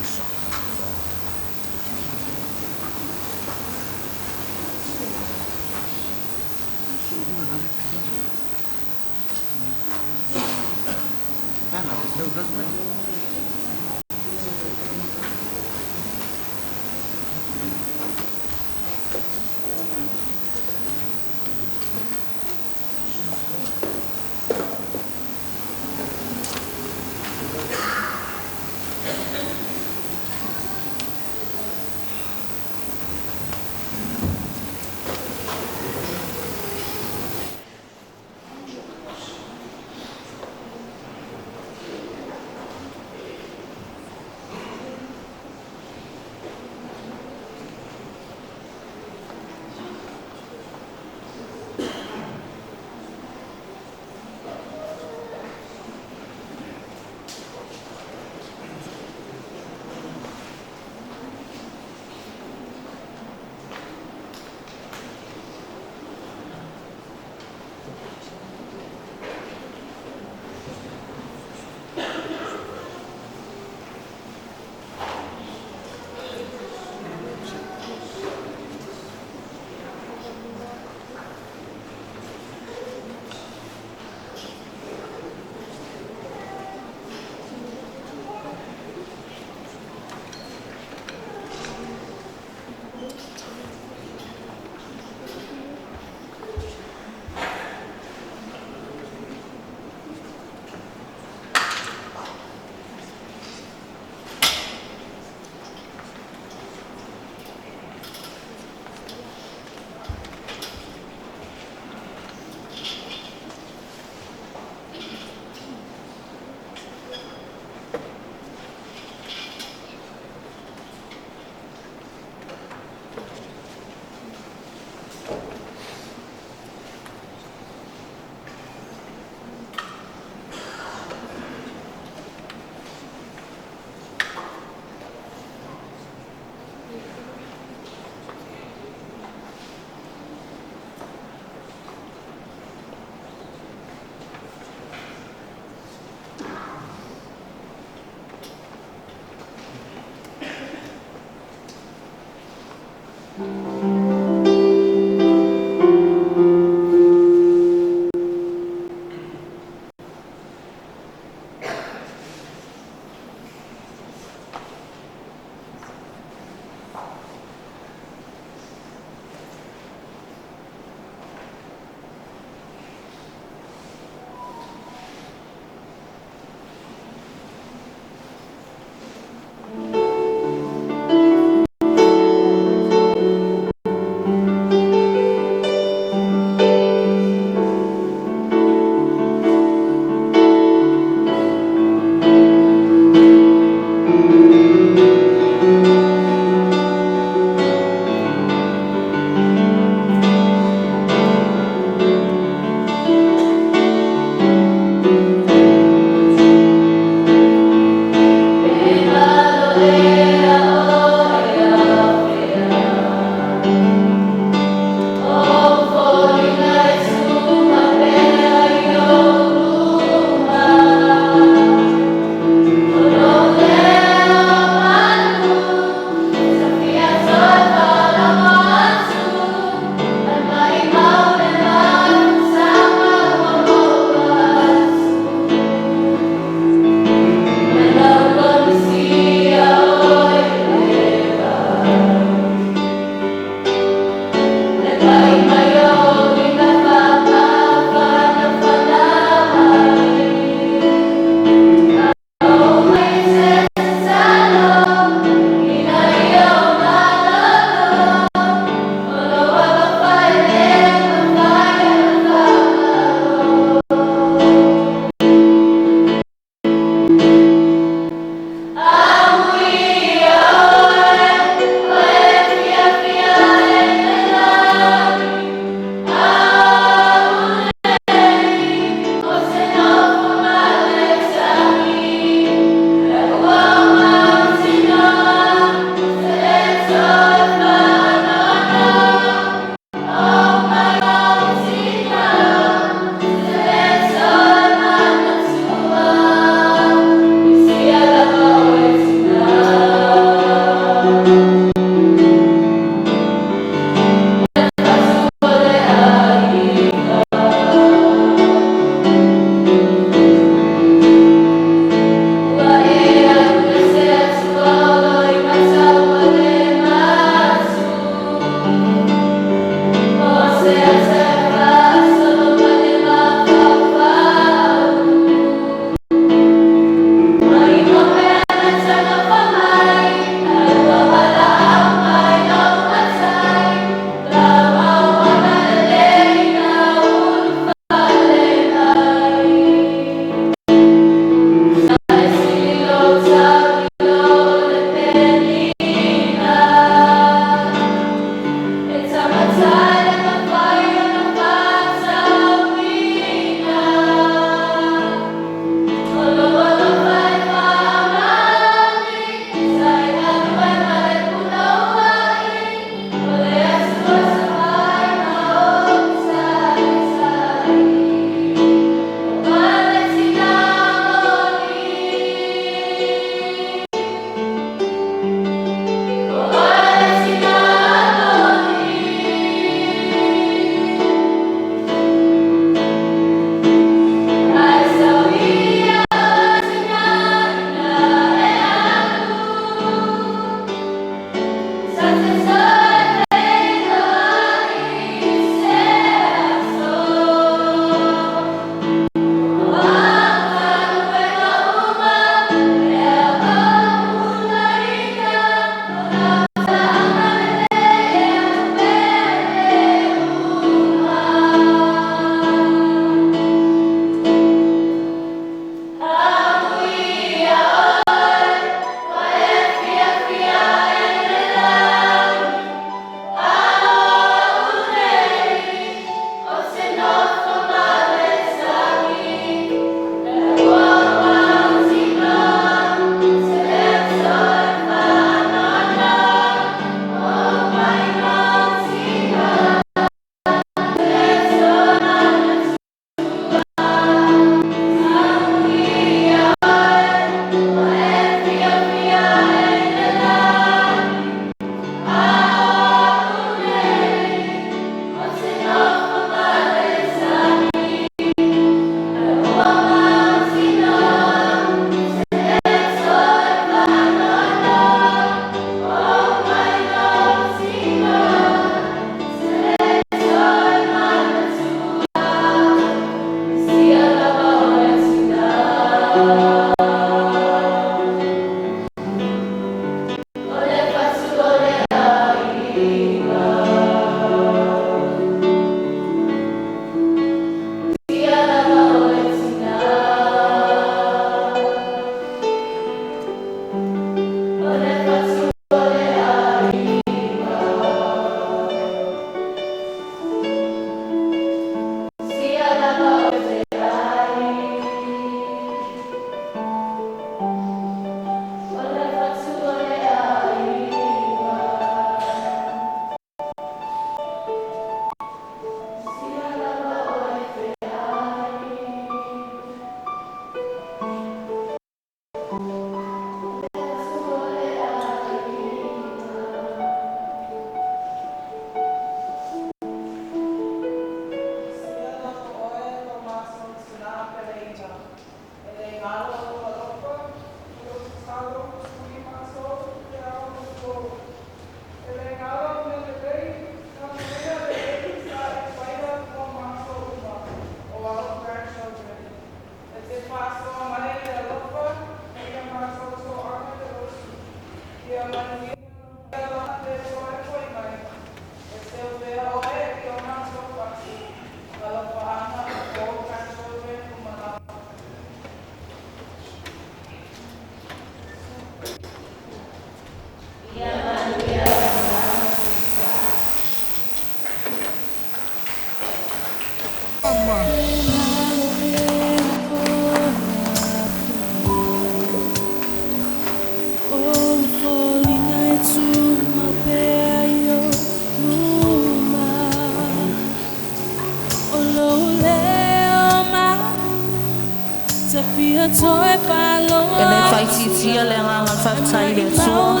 E le faaitiitia le agaga o le faafetai i le Atua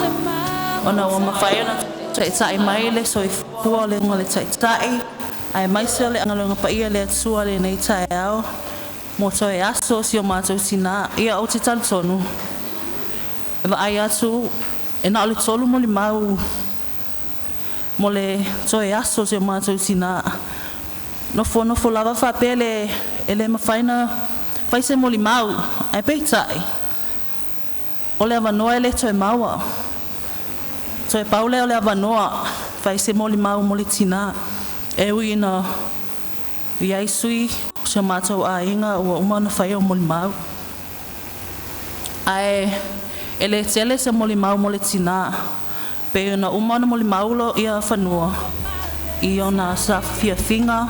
ona ua mafai ona taita'i mai le soifua o le le Taitai aemaise o le galuega paia a le Atua i lenei taeao mo toe aso o si o matou tinā. Ia ou te talitonu e vaai atu e na o le tolu molimau mo le toe aso o si o matou tinā. Nofonofo lava faapea le e le mafai ona fai se molimau, ae peitai o le avanoa e le toe maua. Toe pau lea o le avanoa fai se molimau mo le tinā. E ui ina i ai sui o si o matou aiga ua uma ona faia o molimau. Ae e le tele se molimau mo le tinā. Pe ona uma ona molimau lo ia fanua i ona saafiafiaga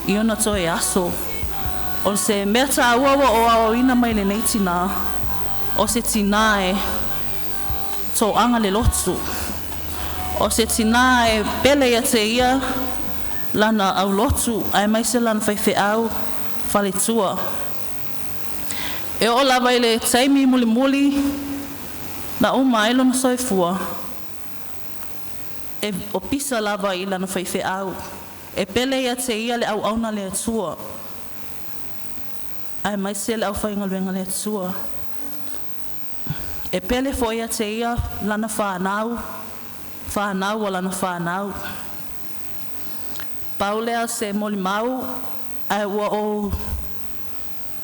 i ona toe aso. O se mea tāua ua o aoaoina mai lenei tinā, o se tinā e toaga le lotu. O se tinā e pele ia te ia lana aulotu aemaise lana faifeau faletua. E oo lava i le taimi mulimuli na uma ai lona soifua, e opisa lava i lana faifeau. E pele ia te ia le auauna le Atua aemaise le aufaigaluega le Atua. E pele foi ia te ia lana whānau, whānau o lana whānau. Pau lea se molimau, ae ua ou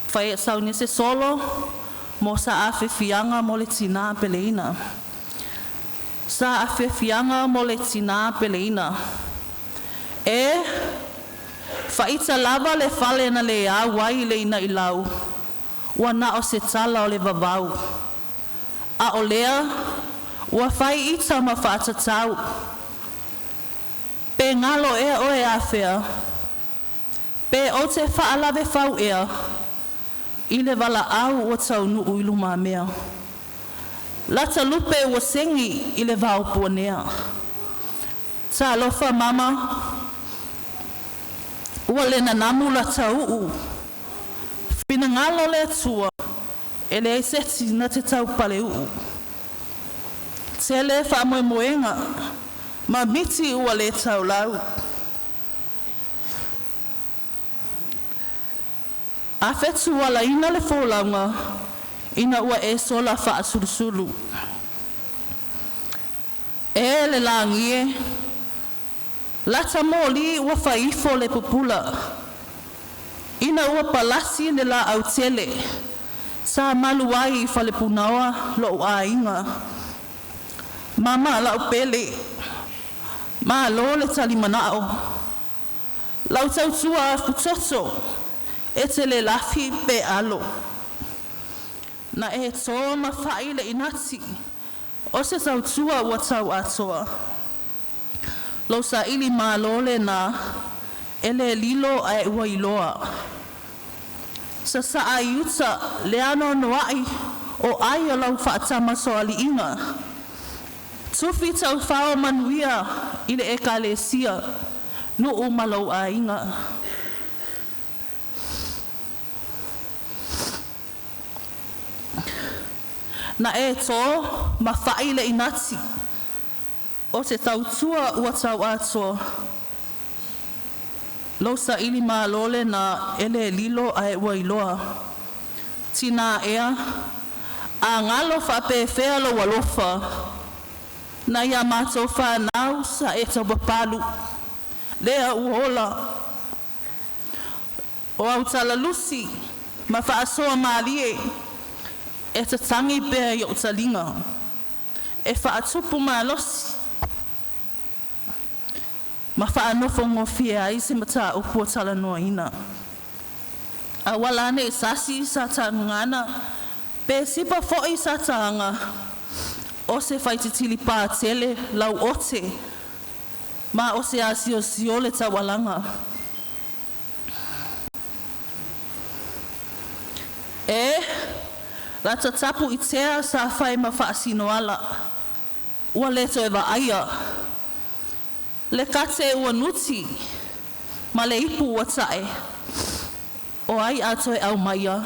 fai sauni se solo mo sa afiafiaga mo le tinā peleina. Sa afiafiaga mo le tinā peleina. E faaita lava le fale na le au ai le ina'ilau, ua na o se tala o le vavau. A o lea, ua fai ita ma faatatau. Pe galo ea oe afea, pe ou te faalavefau ea, i le valaau ua taunuu i lumamea. Lata lupe ua segi i le vao puanea. Talofa mama, ua le nanamu lata uu. Finagalo le Atua, e leai se isi na te taupaleuu. Tele faamoemoega, ma miti ua le taulau. Afe tualaina le folauga, ina ua e sola faasulusulu. E le lagi e, lata moli ua faifo le pupula. Ina ua palasi le laau tele, sa malu ai i falepunaoa lou aiga. Mama lau pele, malo le talimanao. Lau tautua afutoto, e te le lafi pe alo. Na e tō ma whai le inati, o se tautua ua tau atoa. Lou saili malo lenā, e le lilo ae ua iloa. Sasaa i uta le anoanoai o ai o lau faatamasoaliiga. Tufi taufao manuia i le ekalesia, nuu ma lou aiga. Na e tō ma whai le inati. O te tautua ua tau atoa. Lou saili malo lena e le lilo ae ua iloa. Tinā ea, a galo faapefea lou alofa. Nai a matou fanau sa e taupapalu. Lea ua ola. O au talalusi ma faasoa mālie e tatagi pea i ou taliga. E faatupu malosi ma faanofogofie ai se mataupu ua talanoaina. Aua la ne i sasi sa ta gagana, pe sipa foi sa taga, o se faititili patele lau ote, ma o se asiosio le taualaga. E lata tapu i tea sa fai ma faasinoala, ua le toe vaaia. Le kate ua nuti, ma le ipu ua ta'e, o ai a toe aumaia.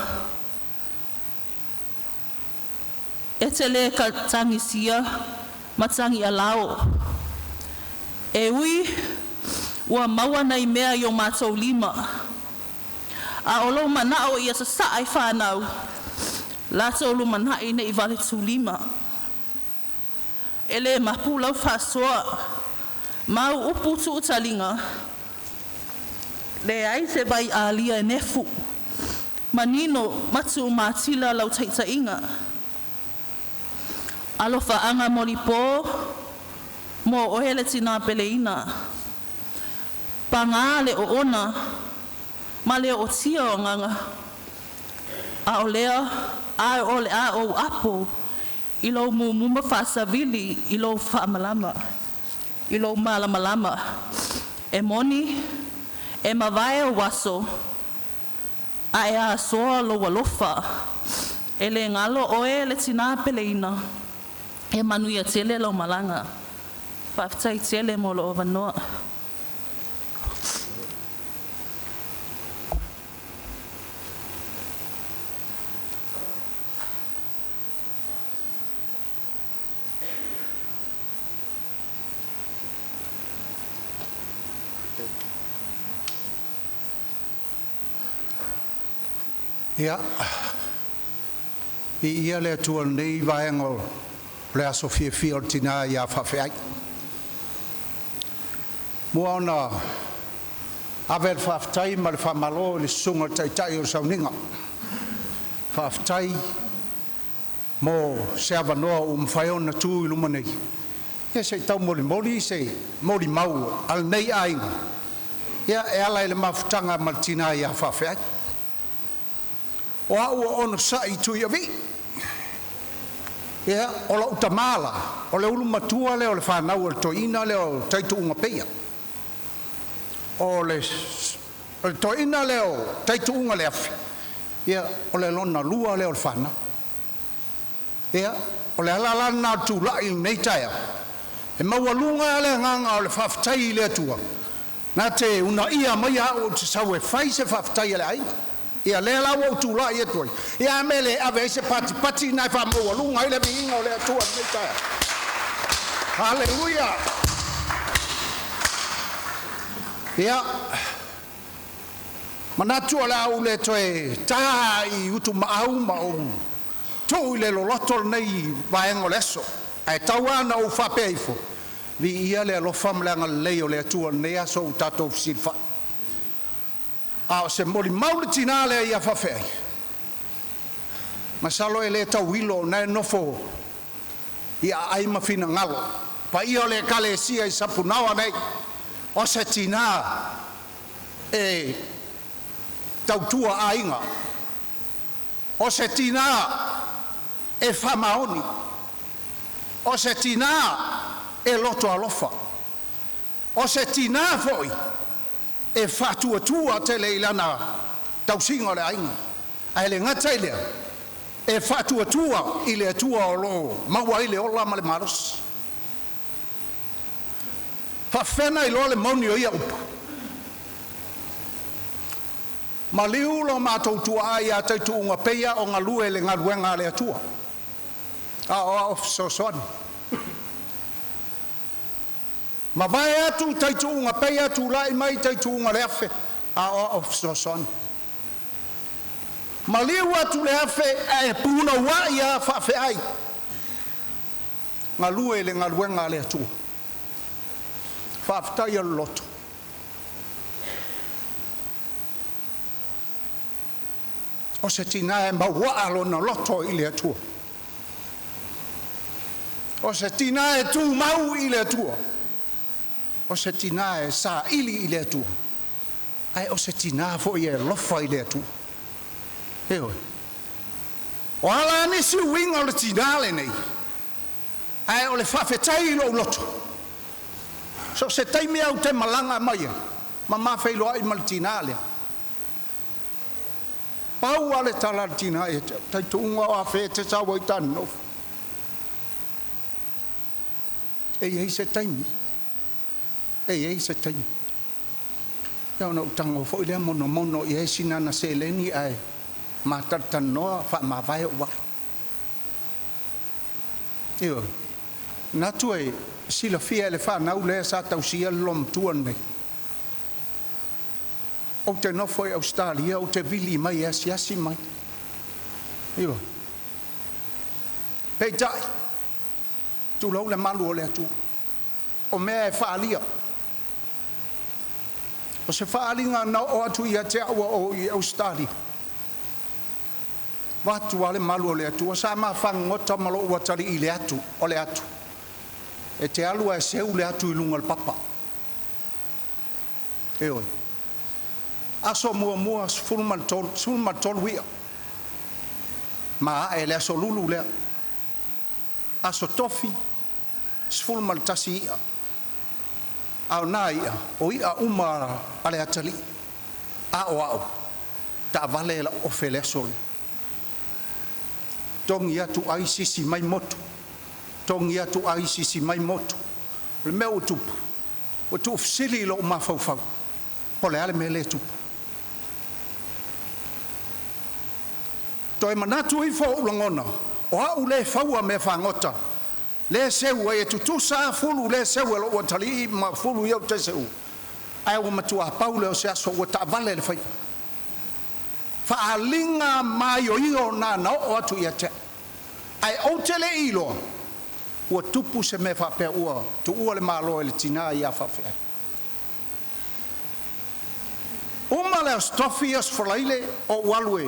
E te lē tagisia ma tagi alao. E ui ua maua nai mea i o matou lima. A o lou manao ia sasaa i fanau, latou lumana'i ne'i vale tulima. E lē mapu lau faasoa, ma au upu tuutaliga, leai se vai alia e nefu. Manino ma tuumatila lau taitaiga. Alofaaga molipo mo oe le tinā peleina. Pagā le oona ma le ootia o agaga. A o lea, a o le a ou apo i lou mumu ma faasavili i lou faamalama, i lou malamalama. E moni, e mavae ou aso, a e asoa lou alofa. E le galo oe le tinā peleina, e manuia tele lau malaga. Faafetai tele mo lou avanoa. Ia, viia le Atua i lenei vaega o le aso fiafia o le tina ia faafeai. Mua ona ave le faafetai ma le faamalo i le susuga i le Taitai o le Sauniga, faafetai mo se avanoa ua mafai ona tu i luma nei ia se i taumolimoli se molimau a lenei aiga ia e ala i le mafutaga ma le tina ia Faafeai. O au ua onosai Tuiavii. Ia, o lou tama la, o le ulu matua lea o le fanau a le toeaina lea o Taituuga Peia. O le toeaina lea o Taituuga Leafi, ia o le lona lua lea o le fanau. Ia, o le ala la lena o le tulai i lenei taeao, e maualuga lava le agaga o le faafetai i le Atua na te uunaia maia au ou te sau e fai se faafetai a le aiga. Ia lea la ua ou tulai atu ai, ia a mea e le ave ai se patipati lena e faamaualuga ai le viiga o le Atua i lenei taeao. Haleluia! Ia, manatu o le a ou le toe ta i utumaau ma ou tuu i le loloto lenei vaega o le aso, ae tau lava ina ou faapea ifo, viia le alofa ma le agalelei o le Atua i lenei aso ua tatou fesilafai. A o se molimau le tina lea ia Faafeai, masalo e le tauilo o lena e nofo i aai ma finagalo paia o le Ekalesia i Sapunaoa nei, o se tina e tautua aiga, o se tina e faamaoni, o se tina e loto alofa, o se tina foi e faatuatua tele i lana tausiga o le aiga. Ae le gata i lea, e faatuatua i le Atua o lo o maua ai le ola ma le malosi. Faafefea ona iloa le moni o ia upu? Maliu lo matou tuaa ia Taituuga Peia o galue i le galuega a le Atua. A o a'o fesoasoani. Mavae atu taituuga peia tula'i mai taituuga le afe, a o a'o fesoasoani. Maliu atu le afe ae punoua'i a faafe'ai, galue i le galuega a le Atua. Faafetai o le loto. O se tinā e mauaa lona loto i le Atua. O se tinā e tumau i le Atua. O se tinā e saili i le Atua. Ae o se tinā foi e alofa i le Atua. Ioe. O a la nisi uiga o le tinā lenei, ae o le faafetai i lou loto. So o se taimi au te malaga mai ai, ma mafeiloai ma le tinā lea. Pau lava le tala a le tinā ia te au, taituuga o afe e te sau ai ta nonofo. E i ai se taimi, e i ai se taimi. Ia ona ou tago foi lea monomono i ai sina ana seleni ae ma talatalanoa faamavae ou alu. Ioe, manatu e silafia e le fanau lea sa tausia le loomatua lenei. Ou te nofo i Ausetalia ou te vili mai e asiasi mai. Ioe. Peitai, tulou le malu o le Atua. O mea e faalia. O se faaliga na oo atu ia te au a o ou i Ausetalia. Vaeatu lava le malu o le Atua sa ma fagogota ma lo'u atalii i le atu, o le atu. E te alu ae seu le atu i luga o le papa. Ioe. Aso muamua 13, 13 ia. Ma ae le aso lulu lea. Aso tofi 11 ia. A o na ia, o ia uma a le atalii. A o a'u, taavale lau ofe le aso lea. Togi atu ai sisi mai motu. Togi atu ai sisi mai motu. O le mea ua tupu, ua tuufesili i lou mafaufau. Po o le a le mea lea e tupu. Toe manatu ifo ou lagona, o au lea e faua mea fagota, lea e seu ai e tutusa lava fulu lea e seu e lou atalii ma fulu ia ou te seua, ae ua matua pau lea o se aso ua taavale le faiva. Faaaliga maioio na na oo atu ia te au. Ae ou te le iloa, ua tupu se mea faapea ua tuua le Malo e le tinā ia faafeai. Uma le Aso Tofi, Aso Faraile ou alu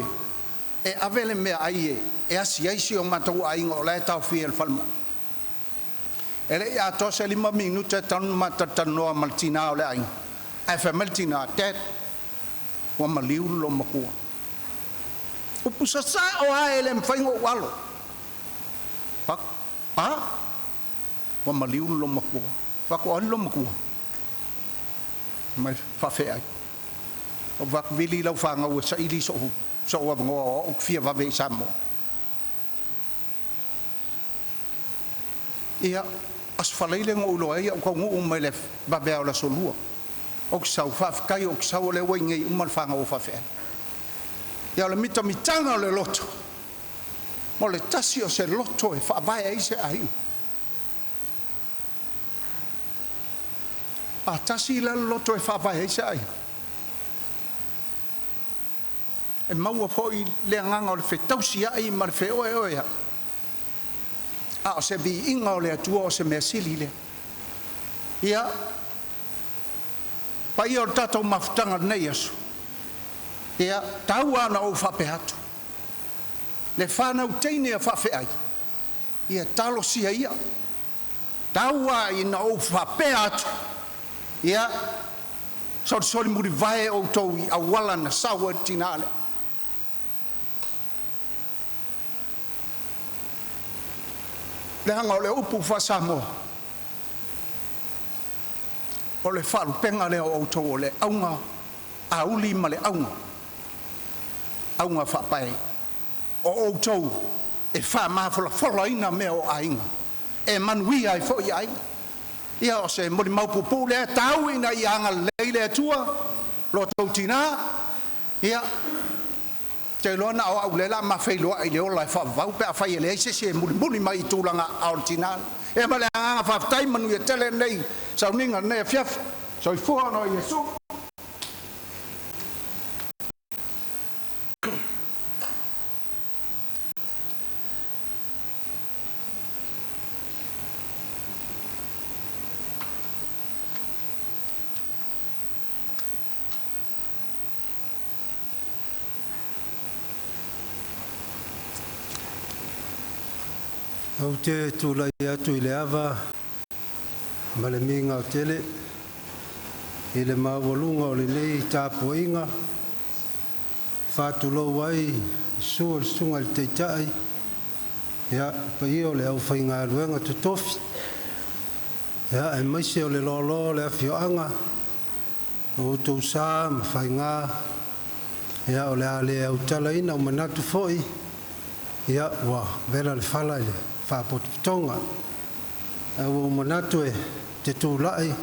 e ave le meaai e asi ai si o matou aiga o la e taofia i le falemai. E le i atoa se 5 minute talu ona ma talatalanoa ma le tinā o le aiga, ae fai mai le tinā, “Dad, ua maliu le loomatua.” Upu sasao lava e le mafai ona ou alo. A, ua maliu le loomatua. Fai atu, o ai le loomatua? Mai faafeai. Ou fai atu, vili lau fanau e saili so'u avanoa o au ou te fia vave i Samoa. Ia, Aso Faraile na ou iloa ai ou taunuu mai le vaveao o le aso Lua. Ou te sau, faafetai ou te sau o lea ua i inei uma le fanau o faafeai. Ia o le mitamitaga o le loto, mo le tasi o se loto e faavae ai se aiga. A tasi la le loto e faavae ai se aiga, e maua foi le agaga o le fetausiai ma le feoeoeai, a o se viiga o le Atua o se mea sili lea. Ia, paia o le tatou mafutaga i lenei aso, ia tau lava ona ou faapea atu, le fanau teine a faafeai, ia talosia ia, tau lava ina ou faapea atu, ia solisoli mulivae outou i auala na sau ai le tinā lea. Leaga o le upu faa-Samoa, o le faalupega lea o outou o le auga auli ma le auga augafaapae. O outou e faamafolafolaina mea o aiga e manuia ai foi aiga. Ia o se molimau puupuu lea, tau ina ia agalelei le Atua i lo outou tina, ia Te iloa na o au lea o le a ma feiloai i le ola e faavavau pe afai e leai se isi e mulimuli mai i tulaga aao o le tina. Ia ma le agaga faafetai, manuia tele lenei sauniga i lenei afiafi. Soifua ona o Iesu. Ou te tulai atu i le ava ma le migao tele i le maualuga o lenei tapuaiga, e faatulou ai i le susu o le Susuga i le Taitai, le paia o le aufaigaluega totofi, aemaise o le loaloa o le afioaga, o outou sa ma faiga o le a le autalaina. Ua manatu foi ua vela le fala i le faapotopotoga, ae ua ou manatu ou te tulai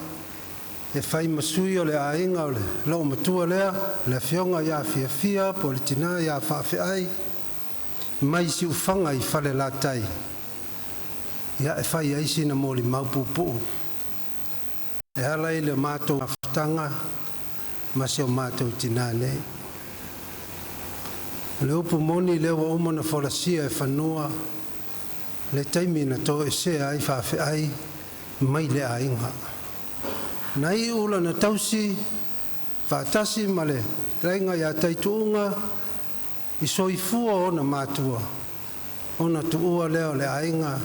e fai ma sui o le aiga o le loomatua lea, le afioga ia Fiafia po o le tina ia Faafeai mai Siufaga i Falelatai, e fai ai sina molimau puupuu e ala i le matou mafutaga ma si o matou tina nei. O le upu moni, lea ua uma ona folasia e fanua le taimi na toesea ai Faafeai mai le aiga. Na iu lana tausi faatasi ma le fetalaiga ia Taituuga i soifua o ona matua, ona tuua lea o le aiga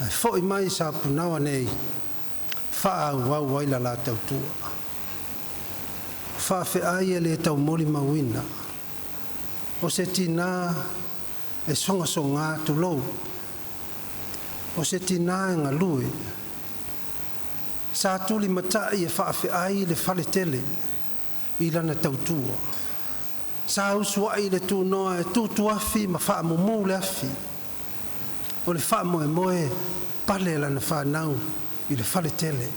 ae foi mai i Sapunaoa nei faaauau ai le la tautua. O Faafeai e le tau molimauina, o se tina e sogasoga tulou, o se tina e galue. Sa tulimatai e Faafeai le faletele i lana tautua. Sa usuai le tunoa e tutuafi ma faamumu le afi. O le faamoemoe, pale lana fanau i le faletele.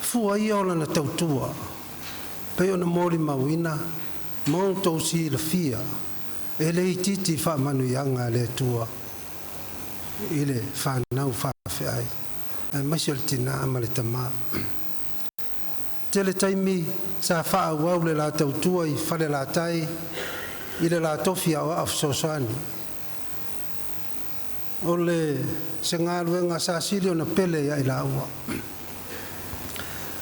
Fua ia o lana tautua pei ona molimauina ma outou silafia, e le itiiti faamanuiaga a le Atua i le fanau faafeai, aemaise o le tina ma le tama. Tele taimi sa faaauau le la tautua i Falelatai i le la tofi aoao fesoasoani. O le se galuega sa sili ona pele ia i laua,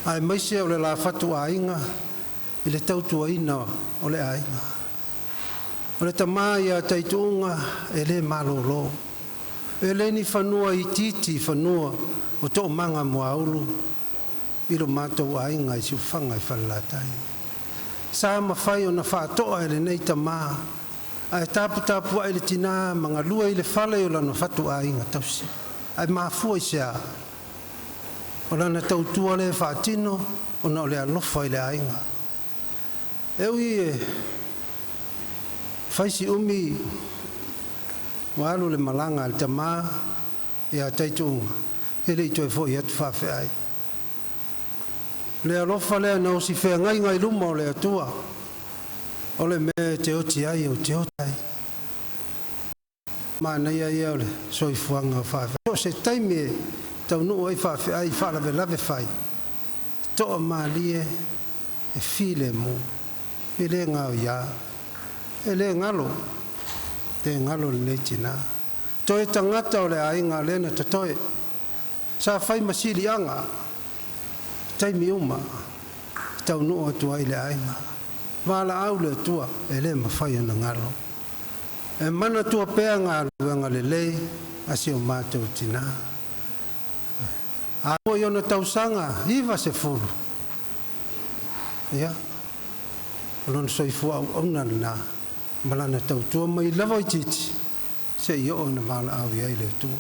aemaise o le la fatuaiga i le tautuaina o le aiga. O le tama ia Taituuga e le malolo, e le ni fanua itiiti fanua o Toomaga Moaulu i lo matou aiga i Siufaga i Falelatai. Sa mafai ona faatoa e lenei tama ae taputapuai le tina ma galue i le fale o lona fatuaiga tausi. Ae mafua i se a? O lana tautua lea e faatino ona o le alofa i le aiga. E ui e fai si umi ua alu le malaga a le tama ia Taituuga, e le i toe foi atu Faafeai. Le alofa lea na osi feagaiga i luma o le Atua, o le mea e te oti ai ou te oti ai. Manaia ia o le soifuaga o Faafeai. So o se taimi e taunuu ai Faafeai i faalavelave fai, toamalie e filemu, e le gaoia, e le galo, le galo lenei tina. Toe tagata o le aiga lea na totoe. Sa fai ma siliaga taimi uma e taunuu atu ai i le aiga. Valaau le Atua e le mafai ona galo. E manatua pea galuega lelei a si o matou tina. A foi ona tausaga 90, ia, o lona soifua auauna lena ma lana tautua mai lava itiiti seia oo ina valaau i ai le Atua.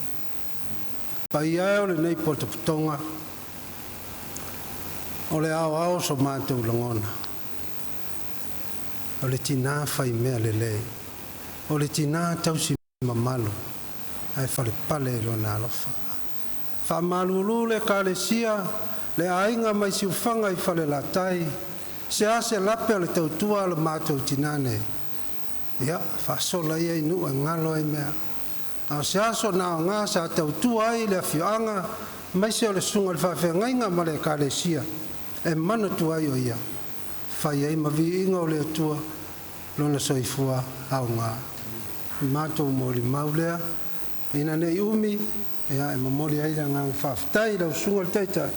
Paia e o lenei potopotoga, o le aoao o so matou lagona, o le tina faimea lelei, o le tina tausi mamalu ae falepale i lona alofa. Faamalulu le Ekalesia, le aiga mai Siufaga i Falelatai, se a se lape o le tautua a lo matou tina nei, Ia, faasola ia i nuu e galo ai mea. A o se aso na aoga sa tautua ai le afioaga aemaise o le susuga i le faafeagaiga ma le ekalesia e manatua ai o ia, fai ai ma viiga o le Atua lona soifua aoga. Matou molimau lea ina nei umi, ia e momoli ai le agaga faafetai i lau susuga i le Taitai,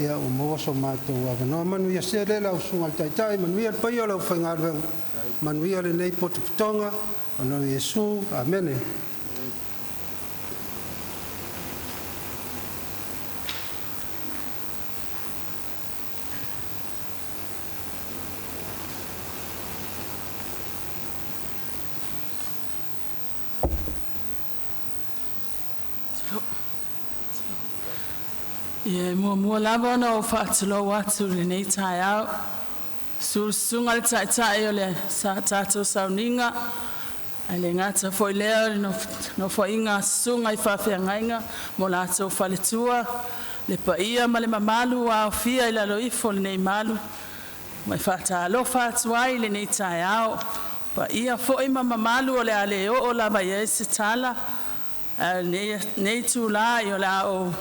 ia ua maua so matou avanoa. Manuia sele lau susuga i le Taitai, manuia le paia o le aufaigaluega, manuia lenei potopotoga ona o Iesu. Amene. Ia e muamua lava ona ou faatulou atu i lenei taeao, susu le Susuga i le Taitai o le tatou sauniga, ae le gata foi i lea o le nofoaiga a Susuga i Faafeagaiga ma o latou faletua, le paia ma le mamalu ua aofia i lalo ifo o lenei malu. Ma e faatalofa atu ai i lenei taeao, paia foi ma mamalu o le a le oo lava i ai se tala, a o lenei itula o le a ou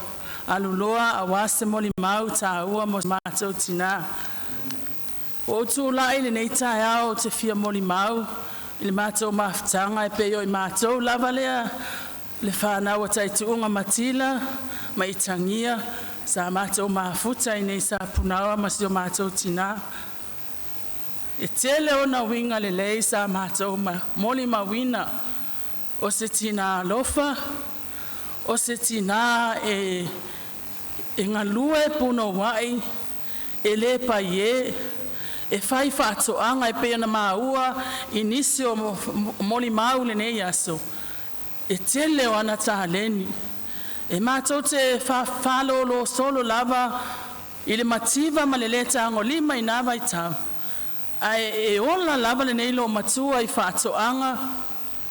aluloa aua se molimau taua mo si o matou tina. Ua ou tulai i lenei taeao ou te fia molimau i le matou mafutaga e pei o i matou lava lea le fanau a Taituuga Matila ma Itagia sa matou mafuta i inei i Sapunaoa ma si o matou tina. E tele ona uiga lelei sa matou molimauina, o se tina alofa, o se tina e galue punouai, e le paie, e fai faatoaga e pei ona maua i nisi o molimau i lenei aso, e tele o ana taleni. E matou te faalolosolo lava i le mativa ma le le tagolima i na vaitau, ae ola lava lenei olomatua i faatoaga,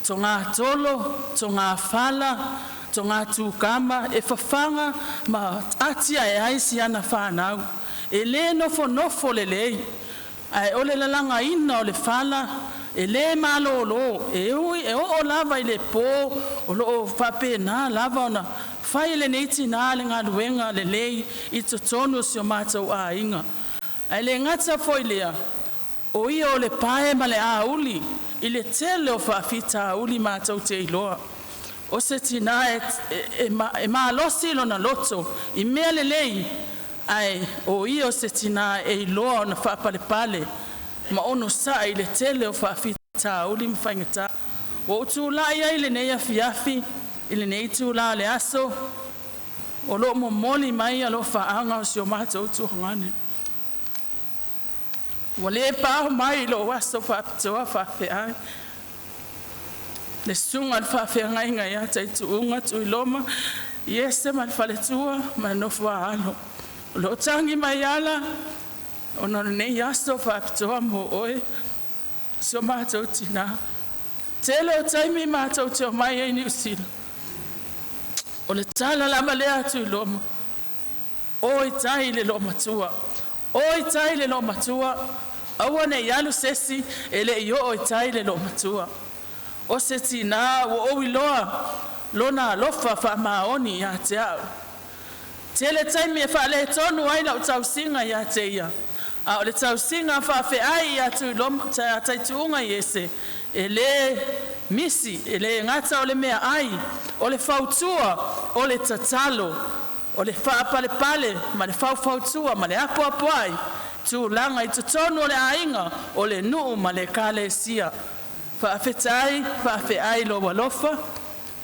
togatogo, togafala, togatukama, e fafaga ma atiae ai si ana fanau. E le nofonofo lelei, ae o le lalagaina o le fala, e le malolo e ui e oo lava i le po o loo faapena lava ona fai e lenei tina le galuega lelei i totonu o si o matou aiga. Ae le gata foi i lea, o ia o le pae ma le auli i le tele o faafitauli matou te iloa. O se tina e malosi lona loto i mea lelei, ae o ia o se tina e iloa ona faapalepale ma onosai i le tele o faafitauli ma faigata. Ua ou tulai ai i lenei afiafi i lenei itula o le aso o loo momoli mai alofaaga o si o matou tuagane ua le pao mai i lou aso faapitoa faafeai, le susuga i le faafeagaiga ia Taituuga Tuiloma Iese ma le faletua ma le nofo a alo. O loo tagi mai ala ona o lenei aso faapitoa mo oe si o matou tina. Tele o taimi matou te omai ai Niu Sila, o le tala lava lea a Tuiloma, o i tai i le loomatua, o i tai i le loomatua, aua nei alu se isi e lei oo i tai le loomatua. O se tina ua ou iloa lona alofa faamaoni ia te au. Tele taimi e faaletonu ai lau tausiga ia te ia, a o le tausiga a faafeai ia Taituuga Iese e le misi. E le gata o le meaai, o le fautua, o le tatalo, o le faapalepale ma le faufautua ma le apoapoai i tulaga i totonu o le aiga, o le nuu ma le ekalesia. Faafetai, faafeai i lou alofa,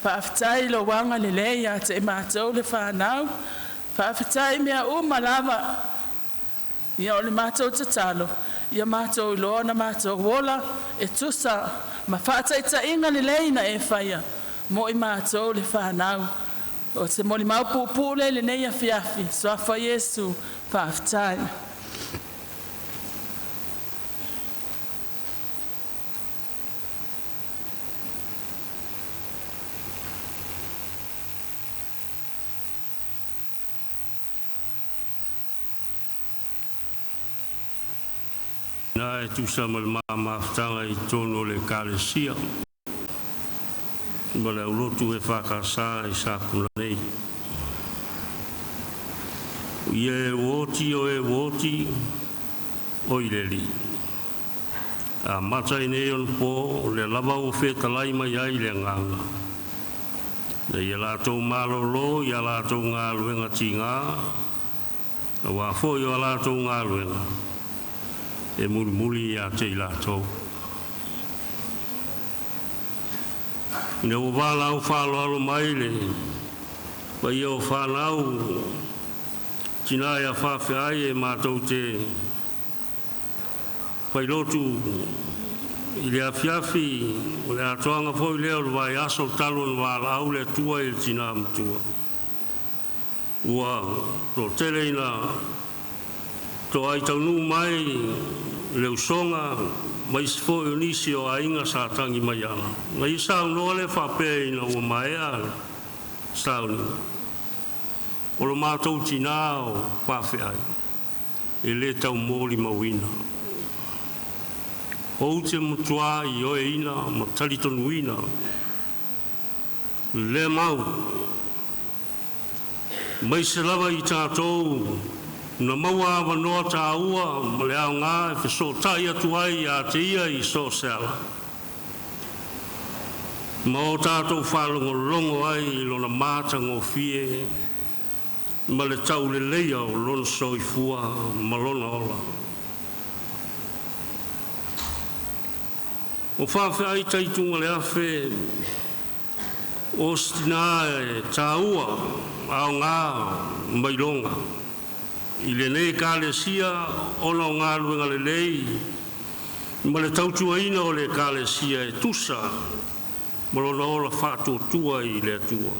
faafetai i lou agalelei ia te i matou le fanau, faafetai i mea uma lava. Ia o le matou tatalo, ia matou iloa ona matou ola e tusa ma faataitaiga lelei na e faia mo i matou le fanau. O se molimau puupuu lea i lenei afiafi, Suafa Iesu, faafetai. Tina e tusa ma le mamafutaga i totonu o le Ekalesia ma le aulotu EFKS i Sapuna nei. O ia e ua oti o e ua oti o i le Alii. Amata i nei ona po o lea lava ua fetalai mai ai le Agaga. Na ia latou malōlō i a latou galuega tigā, auā foi o a latou galuega e mulimuli ia te i latou. Ina ua valaau faaaloalo mai le paia o fanau tinā ia faafeai e matou te failotu i le afiafi o le atoaga foi lea o le vaiaso talu ona valaau le Atua i le tinā matua. Ua toatele ina toai taunuu mai le usoga ma isi foi o nisi o aiga sa tagi mai ala. Na ia saunoa lea faapea ina ua maea le sauniga, o lo matou tinā o faafeai e le taumolimauina. Ou te matua ioeina ma talitonuina lea mau, mai se lava i tatou na maua avanoa tāua ma le aogā e fesootai atu ai ia te ia i so o se ala, ma o tatou faalogologo ai i lona matagofie ma le tauleleia o lona soifua ma lona ola. O faafeai Taituga-le-Afe o se tinā e taua aogā ma iloga i lenei Ekalesia ona o galuega lelei ma le tautuaina o le Ekalesia e tusa ma lona ola faatuatua i le Atua.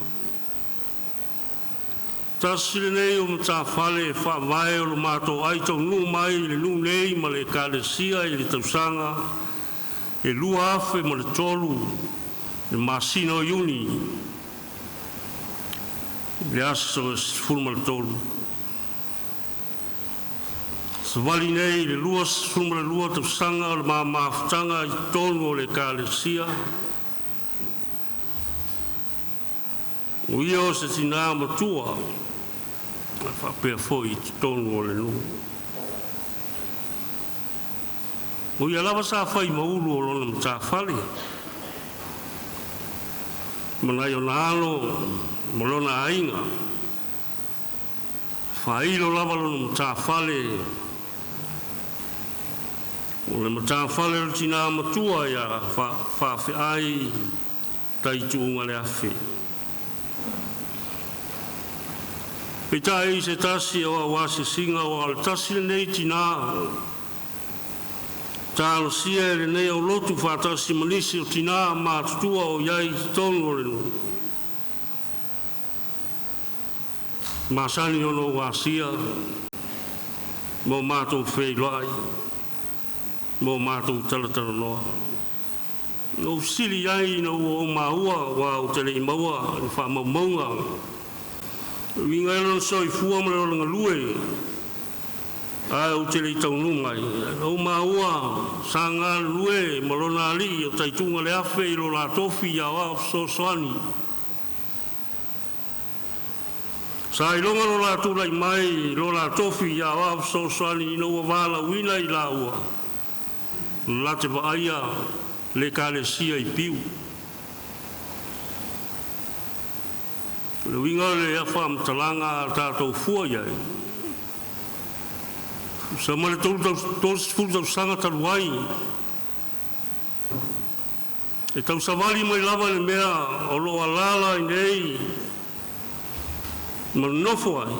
Tasi lenei o matafale e faavae o lo matou ai taunuu mai i le nuu nei ma le Ekalesia i le tausaga e 2003 le masina o Iuni le aso 13. Savali nei le 22 tausaga o le ma mafutaga i totonu o le Ekalesia. O ia o se tinā matua a faapea foi i totonu o le nuu. O ia lava sa fai ma ulu o lona matafale, ma nai ona alo ma lona aiga. Faailo lava lona matafale, o le matafale o le tinā matua ia faafeai Taituugaleafe. Peitai i se tasi o au asiasiga ua o le tasi lenei tinā talosia e lenei aulotu faatasi ma nisi o tinā matutua o i ai i totonu o le nuu. Masani ona ou asia ma o matou feiloai ma o matou talatalanoa. Na ou fesili ai ina ua ou maua aua ou te le i maua ni faamaumauga e uiga i lona soifua ma le ola galue, ae ou te le i taunuu mai. Na ou maua sa galulue ma lona alii o Taituga-le-Afe i lo la tofi aoao fesoasoani. Sa iloga lo la tulai mai i lo la tofi aoao fesoasoani ina ua valaauina i laua la te vaaia le Ekalesia i Piu. O le uiga o le faamatalaga a tatou fua i ai, tusa ma le 30 tausaga talu ai, e tausavali mai lava le mea o lo o alaala ai nei ma nonofo ai,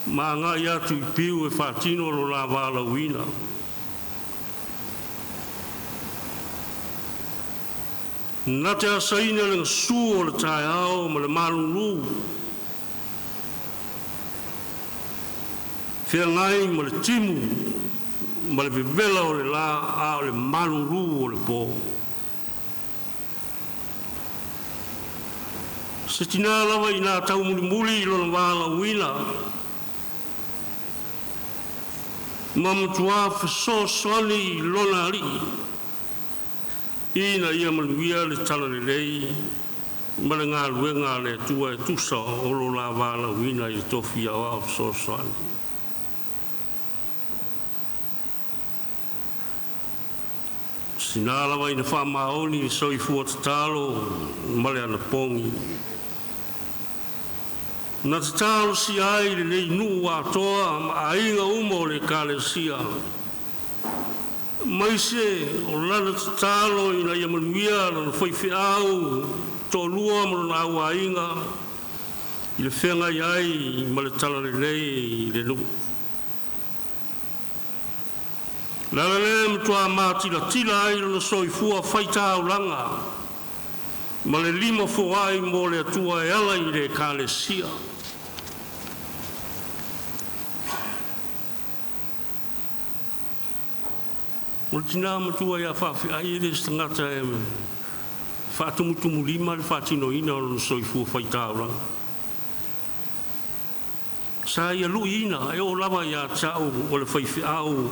ma agai atu i Piu e faatino lo la valaauina. Na te asaina le gasu o le taeao ma le malulu, feagai ma le timu ma le vevela o le la a o le malulu o le po. Se tinā lava ina taumulimuli i lona valaauina, Ma matuā fesoasoani i lona Alii ina ia manuia le talalelei ma le galuega a le Atua e tusa o lo la valaauina i le tofi aoao fesoasoani. Sina lava ina faamaoni le soifua tatalo ma le anapogi. Na tatalosia ai lenei nuu atoa ma aiga uma o le Ekalesia, aemaise o lana tatalo ina ia manuia lona faifeau toalua ma lona auaiga i le feagai ai ma le talalelei i le nuu. O le ala lea e matua matilatila ai lona soifua faitaulaga ma le lima foai mo le Atua e ala i le Ekalesia. O le tinā matua ia Faafeai e le o se tagata e faatumutumulima le faatinoina o lona soifua faitaulaga. Sa ia luiina e oo lava ia te au o le faifeau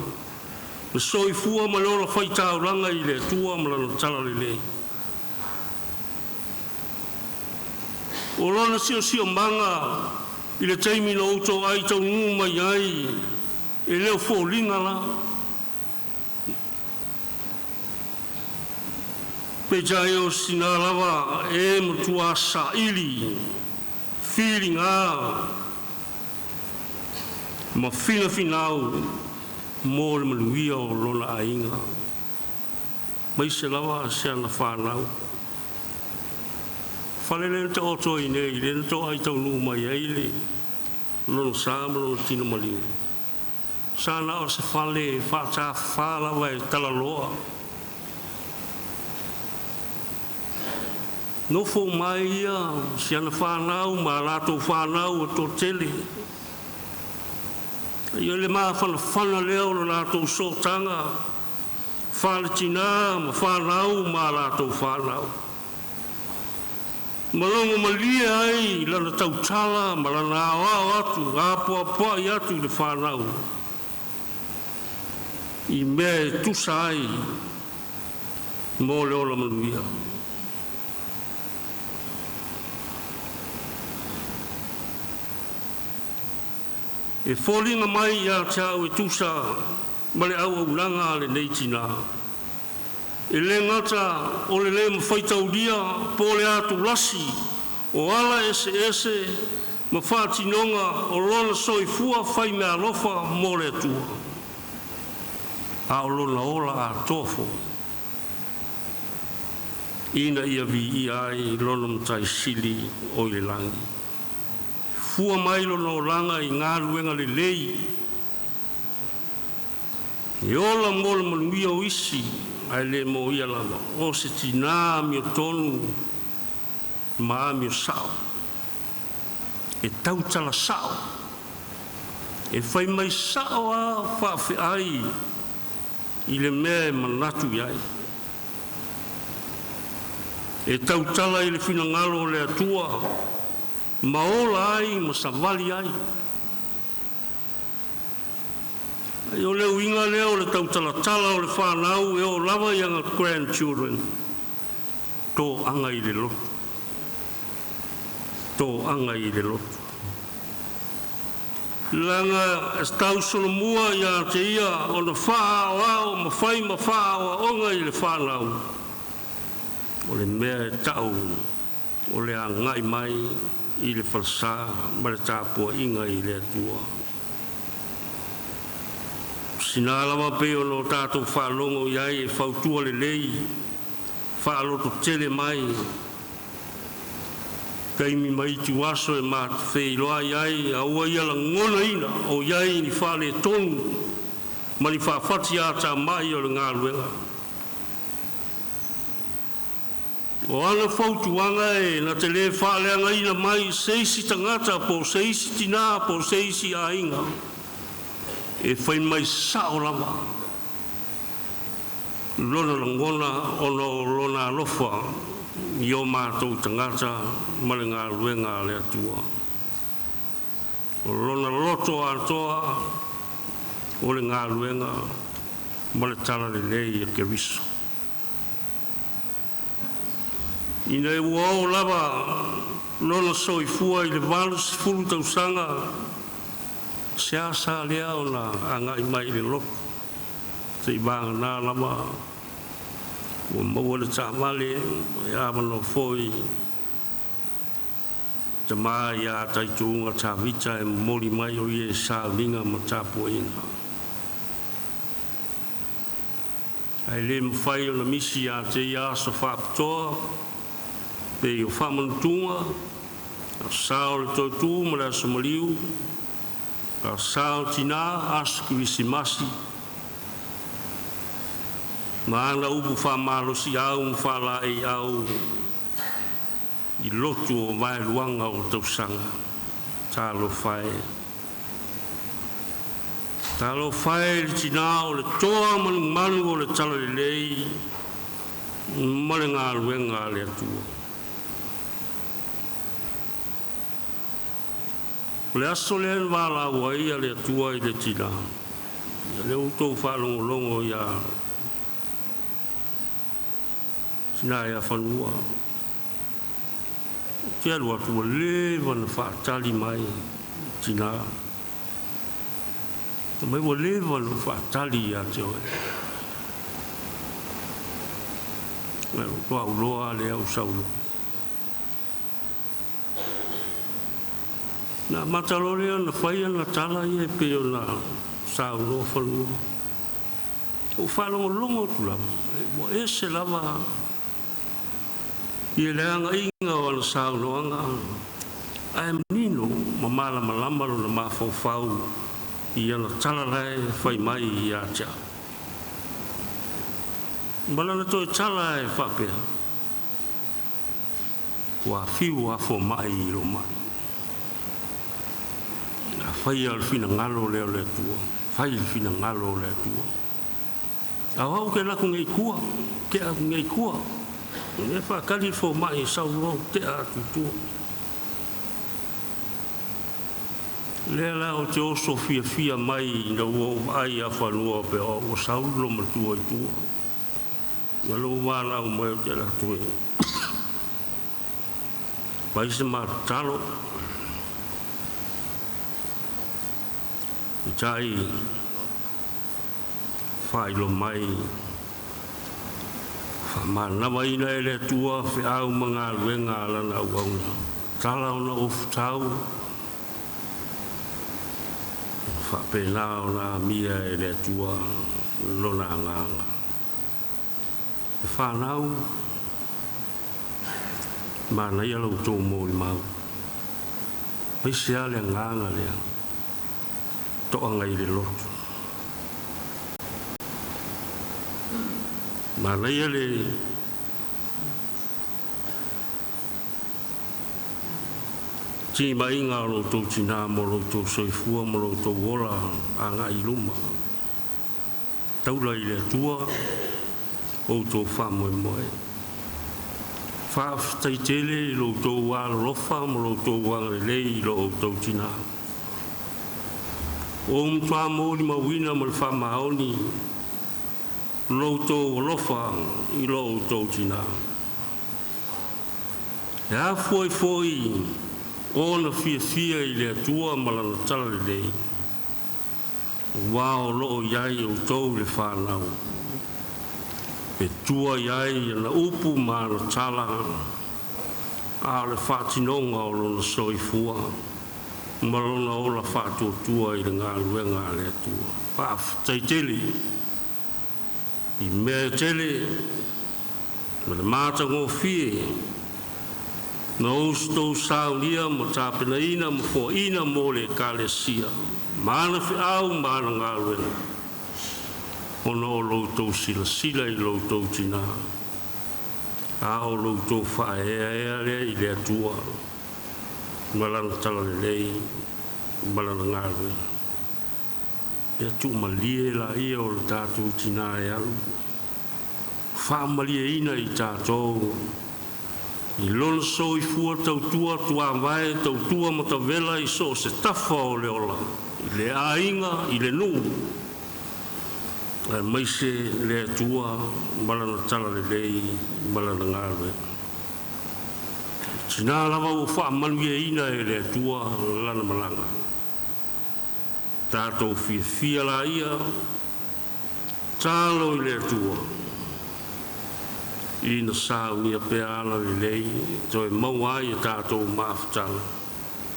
le soifua ma le ola faitaulaga i le Atua ma Lana talalelei. O lona siosiomaga i le taimi na ou toai taunuu mai ai, e le o foliga la. Peitai o se tinā lava e matua saili, filiga ma finafinau mo le manuia o lona aiga, aemaise lava si ana fanau. Fale lea na taoto ai nei, lea na toai taunuu mai ai le lona sa ma lona tino maliu. Sa na o se fale faatafafa lava e talaloa. Nofo uma ai ia, si ana fanau ma a latou fanau e toatele. Ia le mafanafana lea o le latou sootaga faale-tinā ma fanau ma a latou fanau. Ma logomalie ai lana tautala ma lana aoao atu, apoapoai atu i le fanau i mea e tusa ai mo le ola manuia. E foliga mai ia te au e tusa ma le auaunaga a lenei tinā. E le gata o le lē mafai taulia po o le atulasi o ala eseese ma faatinoga o lona soifua faimeaalofa mo le Atua, a o lona ola atoa foi, ina ia viia ai lona Matai Sili o i le lagi. Fua mai lona olaga i galuega lelei, e ola mo le manuia o isi, ae le mo ia lava. O se tinā amiotonu ma amio sa'o, e tautala sa'o, e fai mai sa'o a faafeai i le mea e manatu i ai, e tautala i le finagalo o le Atua ma ola ai ma savali ai. Ai o le uiga lea o le tautalatala o le fanau e oo lava i ana grandchildren, toaga i le loto, toaga i le loto. Leaga e tausolomua ia te ia ona faaaoao ma fai ma faaaoaoga i le fanau, o le mea e tau o le agai mai i le falesa ma le tapuaiga i le Atua. Sina lava pei ona o tatou faalogo i ai e fautua lelei, faalototele mai, taimi ma ituaso e feiloai ai, a ua ia lagonaina o i ai ni faaletonu ma ni faafati atamai o le galuega. O ana fautuaga e na te lē faaleagaina mai i se isi tagata po o se isi tinā po o se isi aiga, e fai mai sa'o lava lona lagona ona o lona alofa i o matou tagata ma le galuega a le Atua. O lona loto atoa O le galuega ma le Talalelei a Keriso. Ina ua oo lava lona soifua i le 80 tausaga, seasea lea ona agai mai i le lotu, seiavagana lava ua maua le taavale e avanoa foi tamā iā Taituga Tavita e momoli mai o ia i sauniga ma tapuaiga. Ae le mafai ona misi ia te ia aso faapitoa pei o faamanutuga, aso sa o le Toetū ma le Aso Maliu, aso sa o Tinā, aso Kerisimasi, ma ana upu faamalosiau ma faalaeiau i lotu o vaeluaga o tausaga. Talofa e! Talofa e i le tinā o le toa manumanu o le talalelei ma le galuega a le Atua. O le aso lea na valaau ai le Atua i le tinā, ia lea ua outou faalogologo iā tinā ia Fanua. Ou te alu atu ua leva ona faatali mai tinā. Fai mai ua leva ona ou faatali ia te oe. Ae faatoa ou iloa lea ua sau loa. Na amata loa lea ona fai ana tala ia e pei ona saunoa Fanua. Ou faalogologo atu lava, ua ese lava ia le agaiga o ana saunoaga, ae manino ma malamalama lona mafaufau i ana tala la e fai mai ia te au. Ma lana toe tala e faapea, Ua fiu lava fomai i lou mai. A faia o le finagalo lea o le Atua, fai le finagalo o le Atua. A o au ou te alu atu nei i tua, tea atu nei i tua. O lea e faatali le fomai e sau loa ou tea atu i tua. O lea la ou te oso fiafia mai ina ua ou vaai ia Fanua pe o au ua sau le loomatua i tua. Na lou valaau mai ou te alu atu e fai se matou tatalo. Peitai faailoa mai faamanavaina e le Atua feau ma galuega a Lana auauna, tala ona ofutau, faapena ona amia e le Atua Lona Agaga. E fanau, manaia la outou molimau. Aemaise lava le agaga lea, toaga i le lotu. Manaia le timaiga o lo outou tinā mo lo outou soifua ma lo outou ola agai i luma. Taula i le Atua outou faamoemoe. Faafetai tele i lo outou alolofa ma lo outou agalelei i lo outou tinā. Ua ou matua molimauina ma le faamaoni lo outou alofa i lo outou tinā. E afua ai foi ona fiafia i le Atua ma Lana talalelei, aua o lo o i ai outou le fanau e tua i ai ana upu ma ana tala, a o le faatinoga o lona soifua ma lona ola faatuatua i le galuega a le Atua. Faafetai tele i mea e tele ma le matagofie na outou saunia ma tapenaina ma foaina mo le Ekalesia ma ana feau ma ana galuega, ona o lo outou silasila i lo outou tinā, a o lo outou faaeaea lea i le Atua ma Lana talalelei ma Lana galuega. Ia tuumalie laia o le tatou tinā e alu, faamalieina i tatou i lona soifua tautua tuavae, tautua matavela i so o se tafa o le ola, i le aiga, i le nuu. Aemaise le Atua ma Lana talalelei ma Lana galuega. Tinā lava ua faamanuiaina e le Atua lana malaga. Tatou fiafia laia, talo i le Atua, ina saunia pea alalelei e toe maua ai a tatou mafutaga,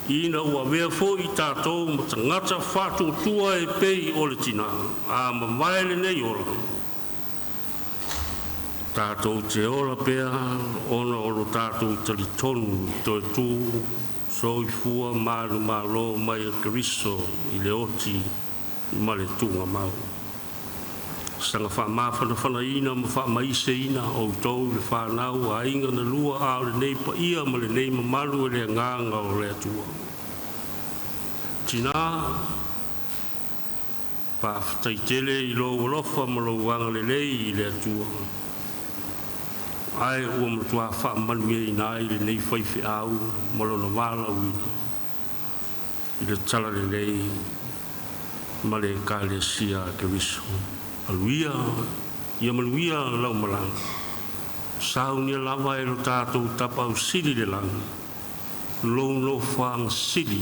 ina ua avea foi tatou ma tagata faatuatua e pei o le tinā, a mavae lenei ola, tatou te ola pea ona o lo tatou talitonu i toe tū soifua manumalo mai o Keriso i le oti ma le tugamau. Saga faamafanafanaina ma faamaiseina outou le fanau aiga na lua a o lenei paia ma lenei mamalu e le agaga o le Atua. Tinā, faafetai tele i lou alofa ma lou agalelei i le Atua, ae ua matuā faamanuiaina ai lenei faifeau ma lona valaauina i le talalelei ma le Ekalesia a Keriso. Manuia, ia manuia lau malaga. Saunia lava e lo tatou Tapaau Sili i le lagi lou nofoaga sili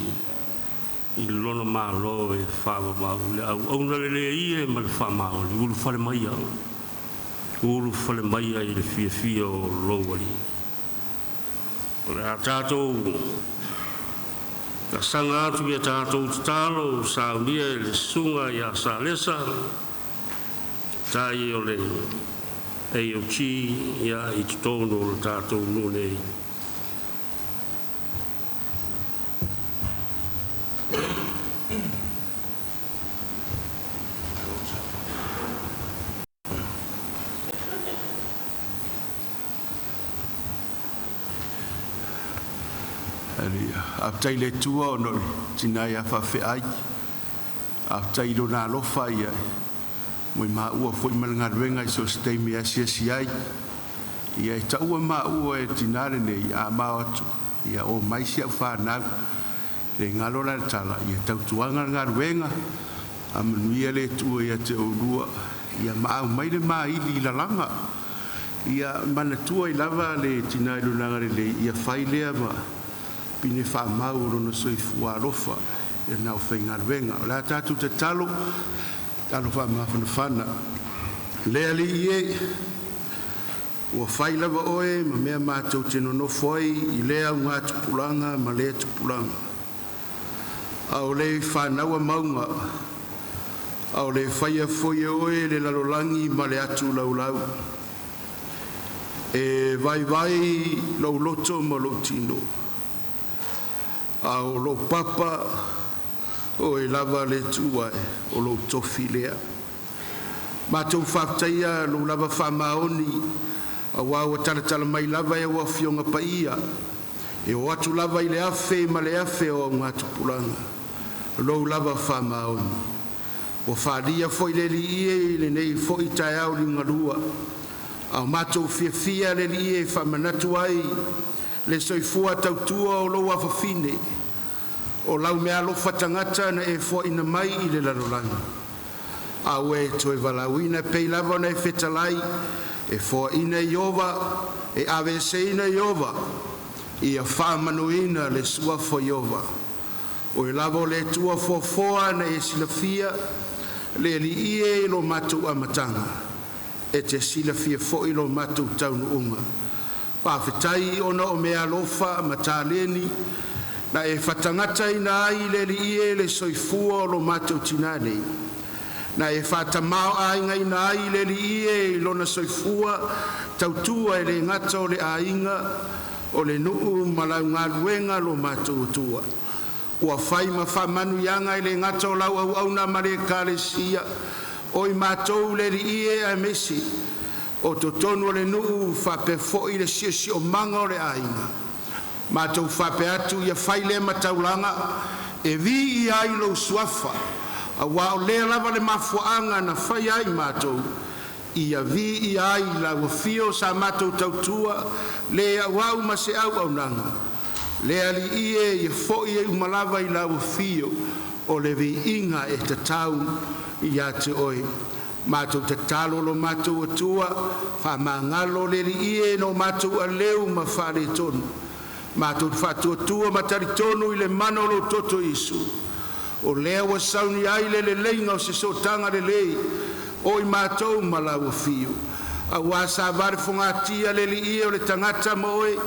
i lona Malo e faavavau, le auauna lelei e ma le faamaoni, ulufale maia, ulufale maia i le fiafia o lou Alii. O le a tatou taasaga atu i a tatou tatalo, saunia e le susuga ia Salesa, tai o le AOG ia i totonu o le tatou nuu nei. Faafetai i le Atua ona o le tina ia faafeai. Faafetai i Lona alofa ia mo i maua foi ma le galuega i so o se taimi e asiasi ai. Ia e taua maua e le tina lenei, a ma o atu, ia o mai si au fanau. Le galo la le tala, ia tautuana le galuega, amanuia le Atua ia te oulua, ia maau mai le maili i lalaga. Ia manatua ai lava le tina i lona agalelei, ia fai lea ma pine faamau o lona soifua alofa i lana aufaigaluega. O le a tatou tatalo, tatalo faamafanafana. Le Alii e, ua fai lava oe ma mea matou te nonofo ai i lea augatupulaga ma lea tupulaga. A o le i fanaua mauga, a o le faia foi e oe le lalolagi ma le atu laulau. E vaivai lou loto ma lou tino, a o lou papa oe lava le Atua e o lou tofi lea. Matou faafetaia lou lava faamaoni, auā ua talatala mai lava e au Afioga Paia, e oo atu lava i le afe ma le afe o augatupulaga, lou lava faamaoni. Ua faaalia foi le Alii e i lenei foi taeao liugalua, a o matou fiafia le Alii e faamanatu ai le soifua tautua o lou afafine, o lau meaalofa tagata na e foaina mai i le lalolagi, a ua e toe valaauina e pei lava ona e fetalai, e foaina e Ieova, e aveeseina e Ieova, ia faamanoina le suafa o Ieova. Oe lava o le Atua foafoa na e silafia le Alii e i lo matou amataga, e te silafia foi lo matou taunuuga. Faafetai ona o meaalofa ma taleni na e faatagataina ai le Alii e le soifua o lo matou tinā nei, na e faatamāo'aigaina ai le Alii e i lona soifua tautua e le gata o le aiga, o le nuu ma lau galuega lo matou Atua. Ua fai ma faamanuiaga e le gata o lau auauna ma le Ekalesia, o i matou le Alii e, aemaise o totonu o le nuu faapea foi le siosiomaga o le aiga. Matou faapea atu, ia fai lea ma taulaga e viia ai lou Suafa, auā o lea lava le mafuaaga na faia ai matou, ia viia ai lau afio sa matou tautua le auau ma se auaunaga. Le Alii e, ia foi uma lava i lau afio o le viiga e tatau ia te oe. Matou tatalo lo matou Atua, faamagalo le Alii e i o matou aleu ma faaletonu. Matou te faatuatua ma talitonu i le mana o lou toto Iesu, o lea ua sauni ai le leleiga o se sootaga lelei o i matou ma lau afio, auā sa valefogatia le Alii e o le tagata ma oe,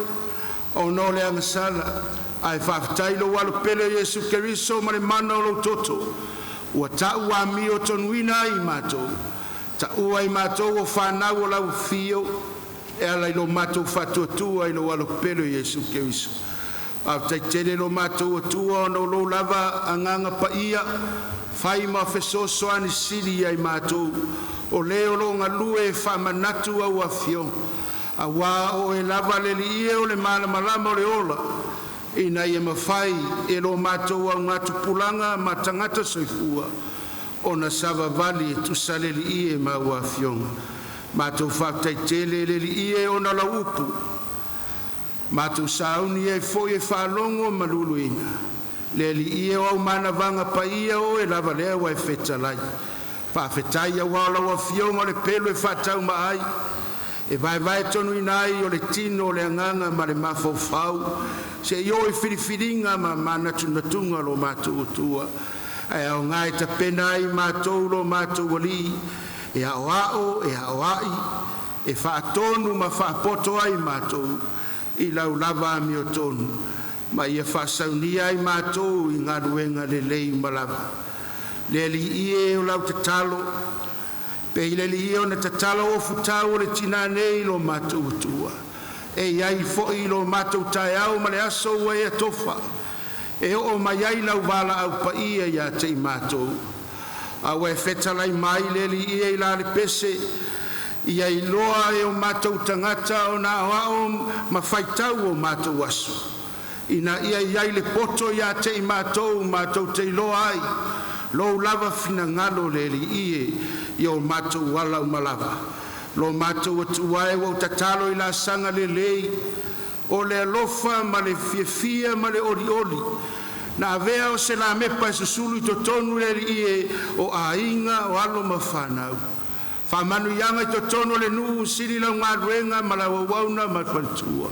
ona o le agasala. Ae faafetai i lou Alo pele Iesu Keriso ma le mana o lou toto, ua ta'u amiotonuina ai i matou, taua i matou o fanau o lau Afio, e ala i lo matou faatuatua i lou Alo pele Iesu Keriso. Faafetai tele lo matou Atua ona o lou lava Agaga Paia, fai ma fesoasoani sili ia i matou, o le o lo o galue e faamanatu au Afioga, auā o Oe lava le Alii e o le malamalama o le ola, ina ia mafai e lo matou augatupulaga ma tagata soifua ona savavali e tusa le Alii e ma au Afioga. Matou faafetai tele le Alii e ona o lau upu, matou sauni ai foi e faalogo ma luluina. Le Alii e o au manavaga paia, o Oe lava lea ua e fetalai. Faafetai auā o lau Afioga o le pelu e faataumaa ai, e vaevaetonuina ai o le tino o le agaga ma le mafaufau, seia oo i filifiliga ma manatunatuga o lo matou Atua, ae aoga e tapena ai matou i lo matou Alii, e aoao, e aoai, e faatonu ma faapoto ai matou i lau lava amiotonu, ma ia faasaunia ai matou i galuega lelei uma lava. Le Alii e, o lau tatalo, pei le Alii e ona tatala ofutau o le tina nei i lo matou Atua, e i ai foi i lo matou taeao ma le aso ua e atofa e oo mai ai lau valaau paia ia te i matou, a ua e fetalai mai le Alii e i la le pese, ia iloa e o matou tagata ona aoao ma faitau o matou aso, ina ia i ai le poto ia te i matou matou te iloa ai lou lava finagalo le Alii e i o matou ala uma lava. Lo matou Atua e, ua ou tatalo i laasaga lelei o le alofa ma le fiafia ma le olioli, na avea o se lamepa e susulu i totonu le Alii e o aiga, o alo ma fanau, faamanuiaga i totonu o le nuu, sili lau galuega ma lau auauna ma le faletua.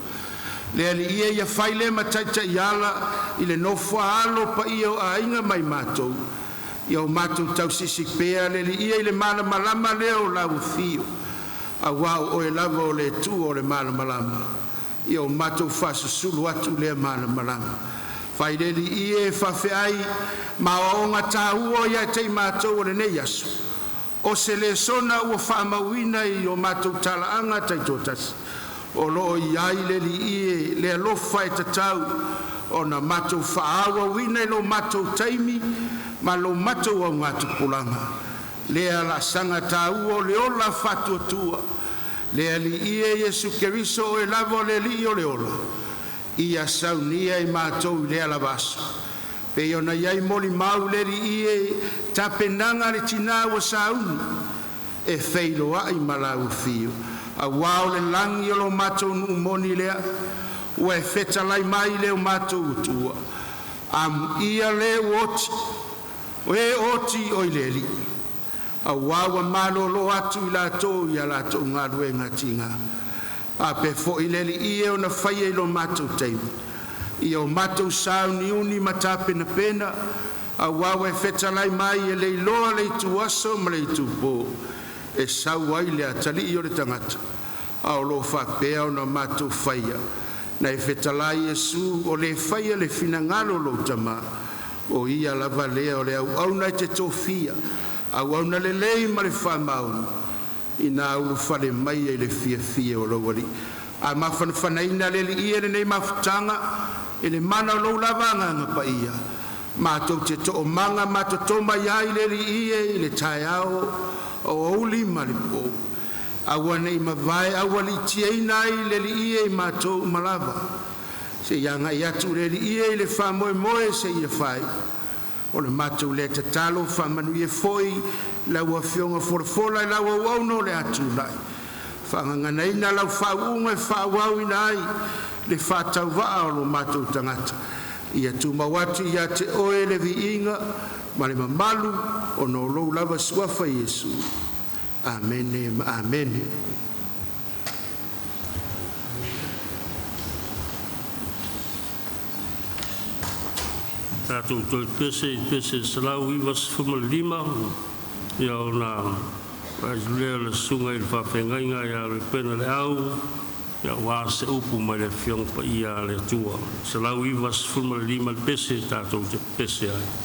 Le Alii e, ia fai lea ma taitai ala i le nofo a alo paia o aiga ma i matou, ia o matou tausisi pea le Alii e i le malamalama lea o lau afio, auā o Oe lava o le Atua o le malamalama. Ia o matou faasusulu atu lea malamalama. Fai le Alii e faafeai ma aoaoga taua ia te i matou o lenei aso, o se lesona ua faamauina i o matou talaaga taitoatasi. O lo o i ai le Alii e le alofa e tatau ona matou faaauauina i lo matou taimi ma lo matou augatupulaga, lea laasaga taua o le ola faatuatua. Le Alii e Iesu Keriso, o Oe lava o le Alii o le ola, ia saunia i matou i lea lava aso, pei ona i ai molimau le Alii e i tapenaga a le tina ua sauni e feiloai ma lau Afio, auā o le lagi o lo matou nuu moni lea ua e fetalai mai le matou Atua. Amuia le ua oti, o e oti oi le Alii, auā ua malolo atu i latou i a latou galuega tiga. Faapea foi le Alii e ona faia i lo matou taimi, ia o matou sauniuni ma tapenapena, auā ua e fetalai mai e le iloa le ituaso ma le itupo e sau ai le atalii o le tagata, a o lo o faapea ona matou faia, na e fetalai Iesu, o le faia le finagalo o lou Tama, o ia lava lea o le auauna e te tofia, auauna lelei ma le faamaoni, ina ulufale mai ai i le fiafia o lou Alii. A mafanafanaina le Alii e lenei mafutaga i le mana o lou lava Agaga Paia, matou te toomaga ma totoma i ai le Alii e i le taeao, aoauli ma le po. Aua ne i mavae aualiitiaina ai le Alii e i matou uma lava, seia agai atu le Alii e i le faamoemoe seia faaiu. O le matou lea tatalo, faamanuia foi lau Afioga Folafola i lau auauna o le a tulai, faagaganaina lau faauuga e faaauauina ai le faatauvaa a lo matou tagata. Ia tumau atu ia te Oe le viiga ma le mamalu ona o lou lava Suafa Iesu. Amene ma amene. Tatou toe pese i pese 195 ia ona faaitu lea o le susuga i le faafeagaiga ia Lepena Leau ia aua se upu mai le Afioga Paia a le Atua. 195 le pese tatou te pese ai.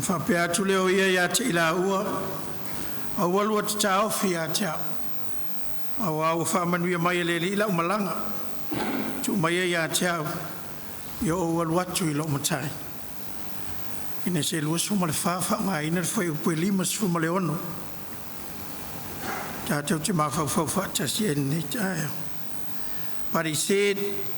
Faapea atu lea o ia ia te i laua, “Aua lua te taofi ia te a'u, auā ua faamanuia mai e le Alii la'u malaga. Tuu maia ia te a'u ia ou alu atu i lo'u matai.” Kenese 24, faaaogaina le fuaiupu e 56 tatou te mafaufau faatasi ai i lenei taeao. But he said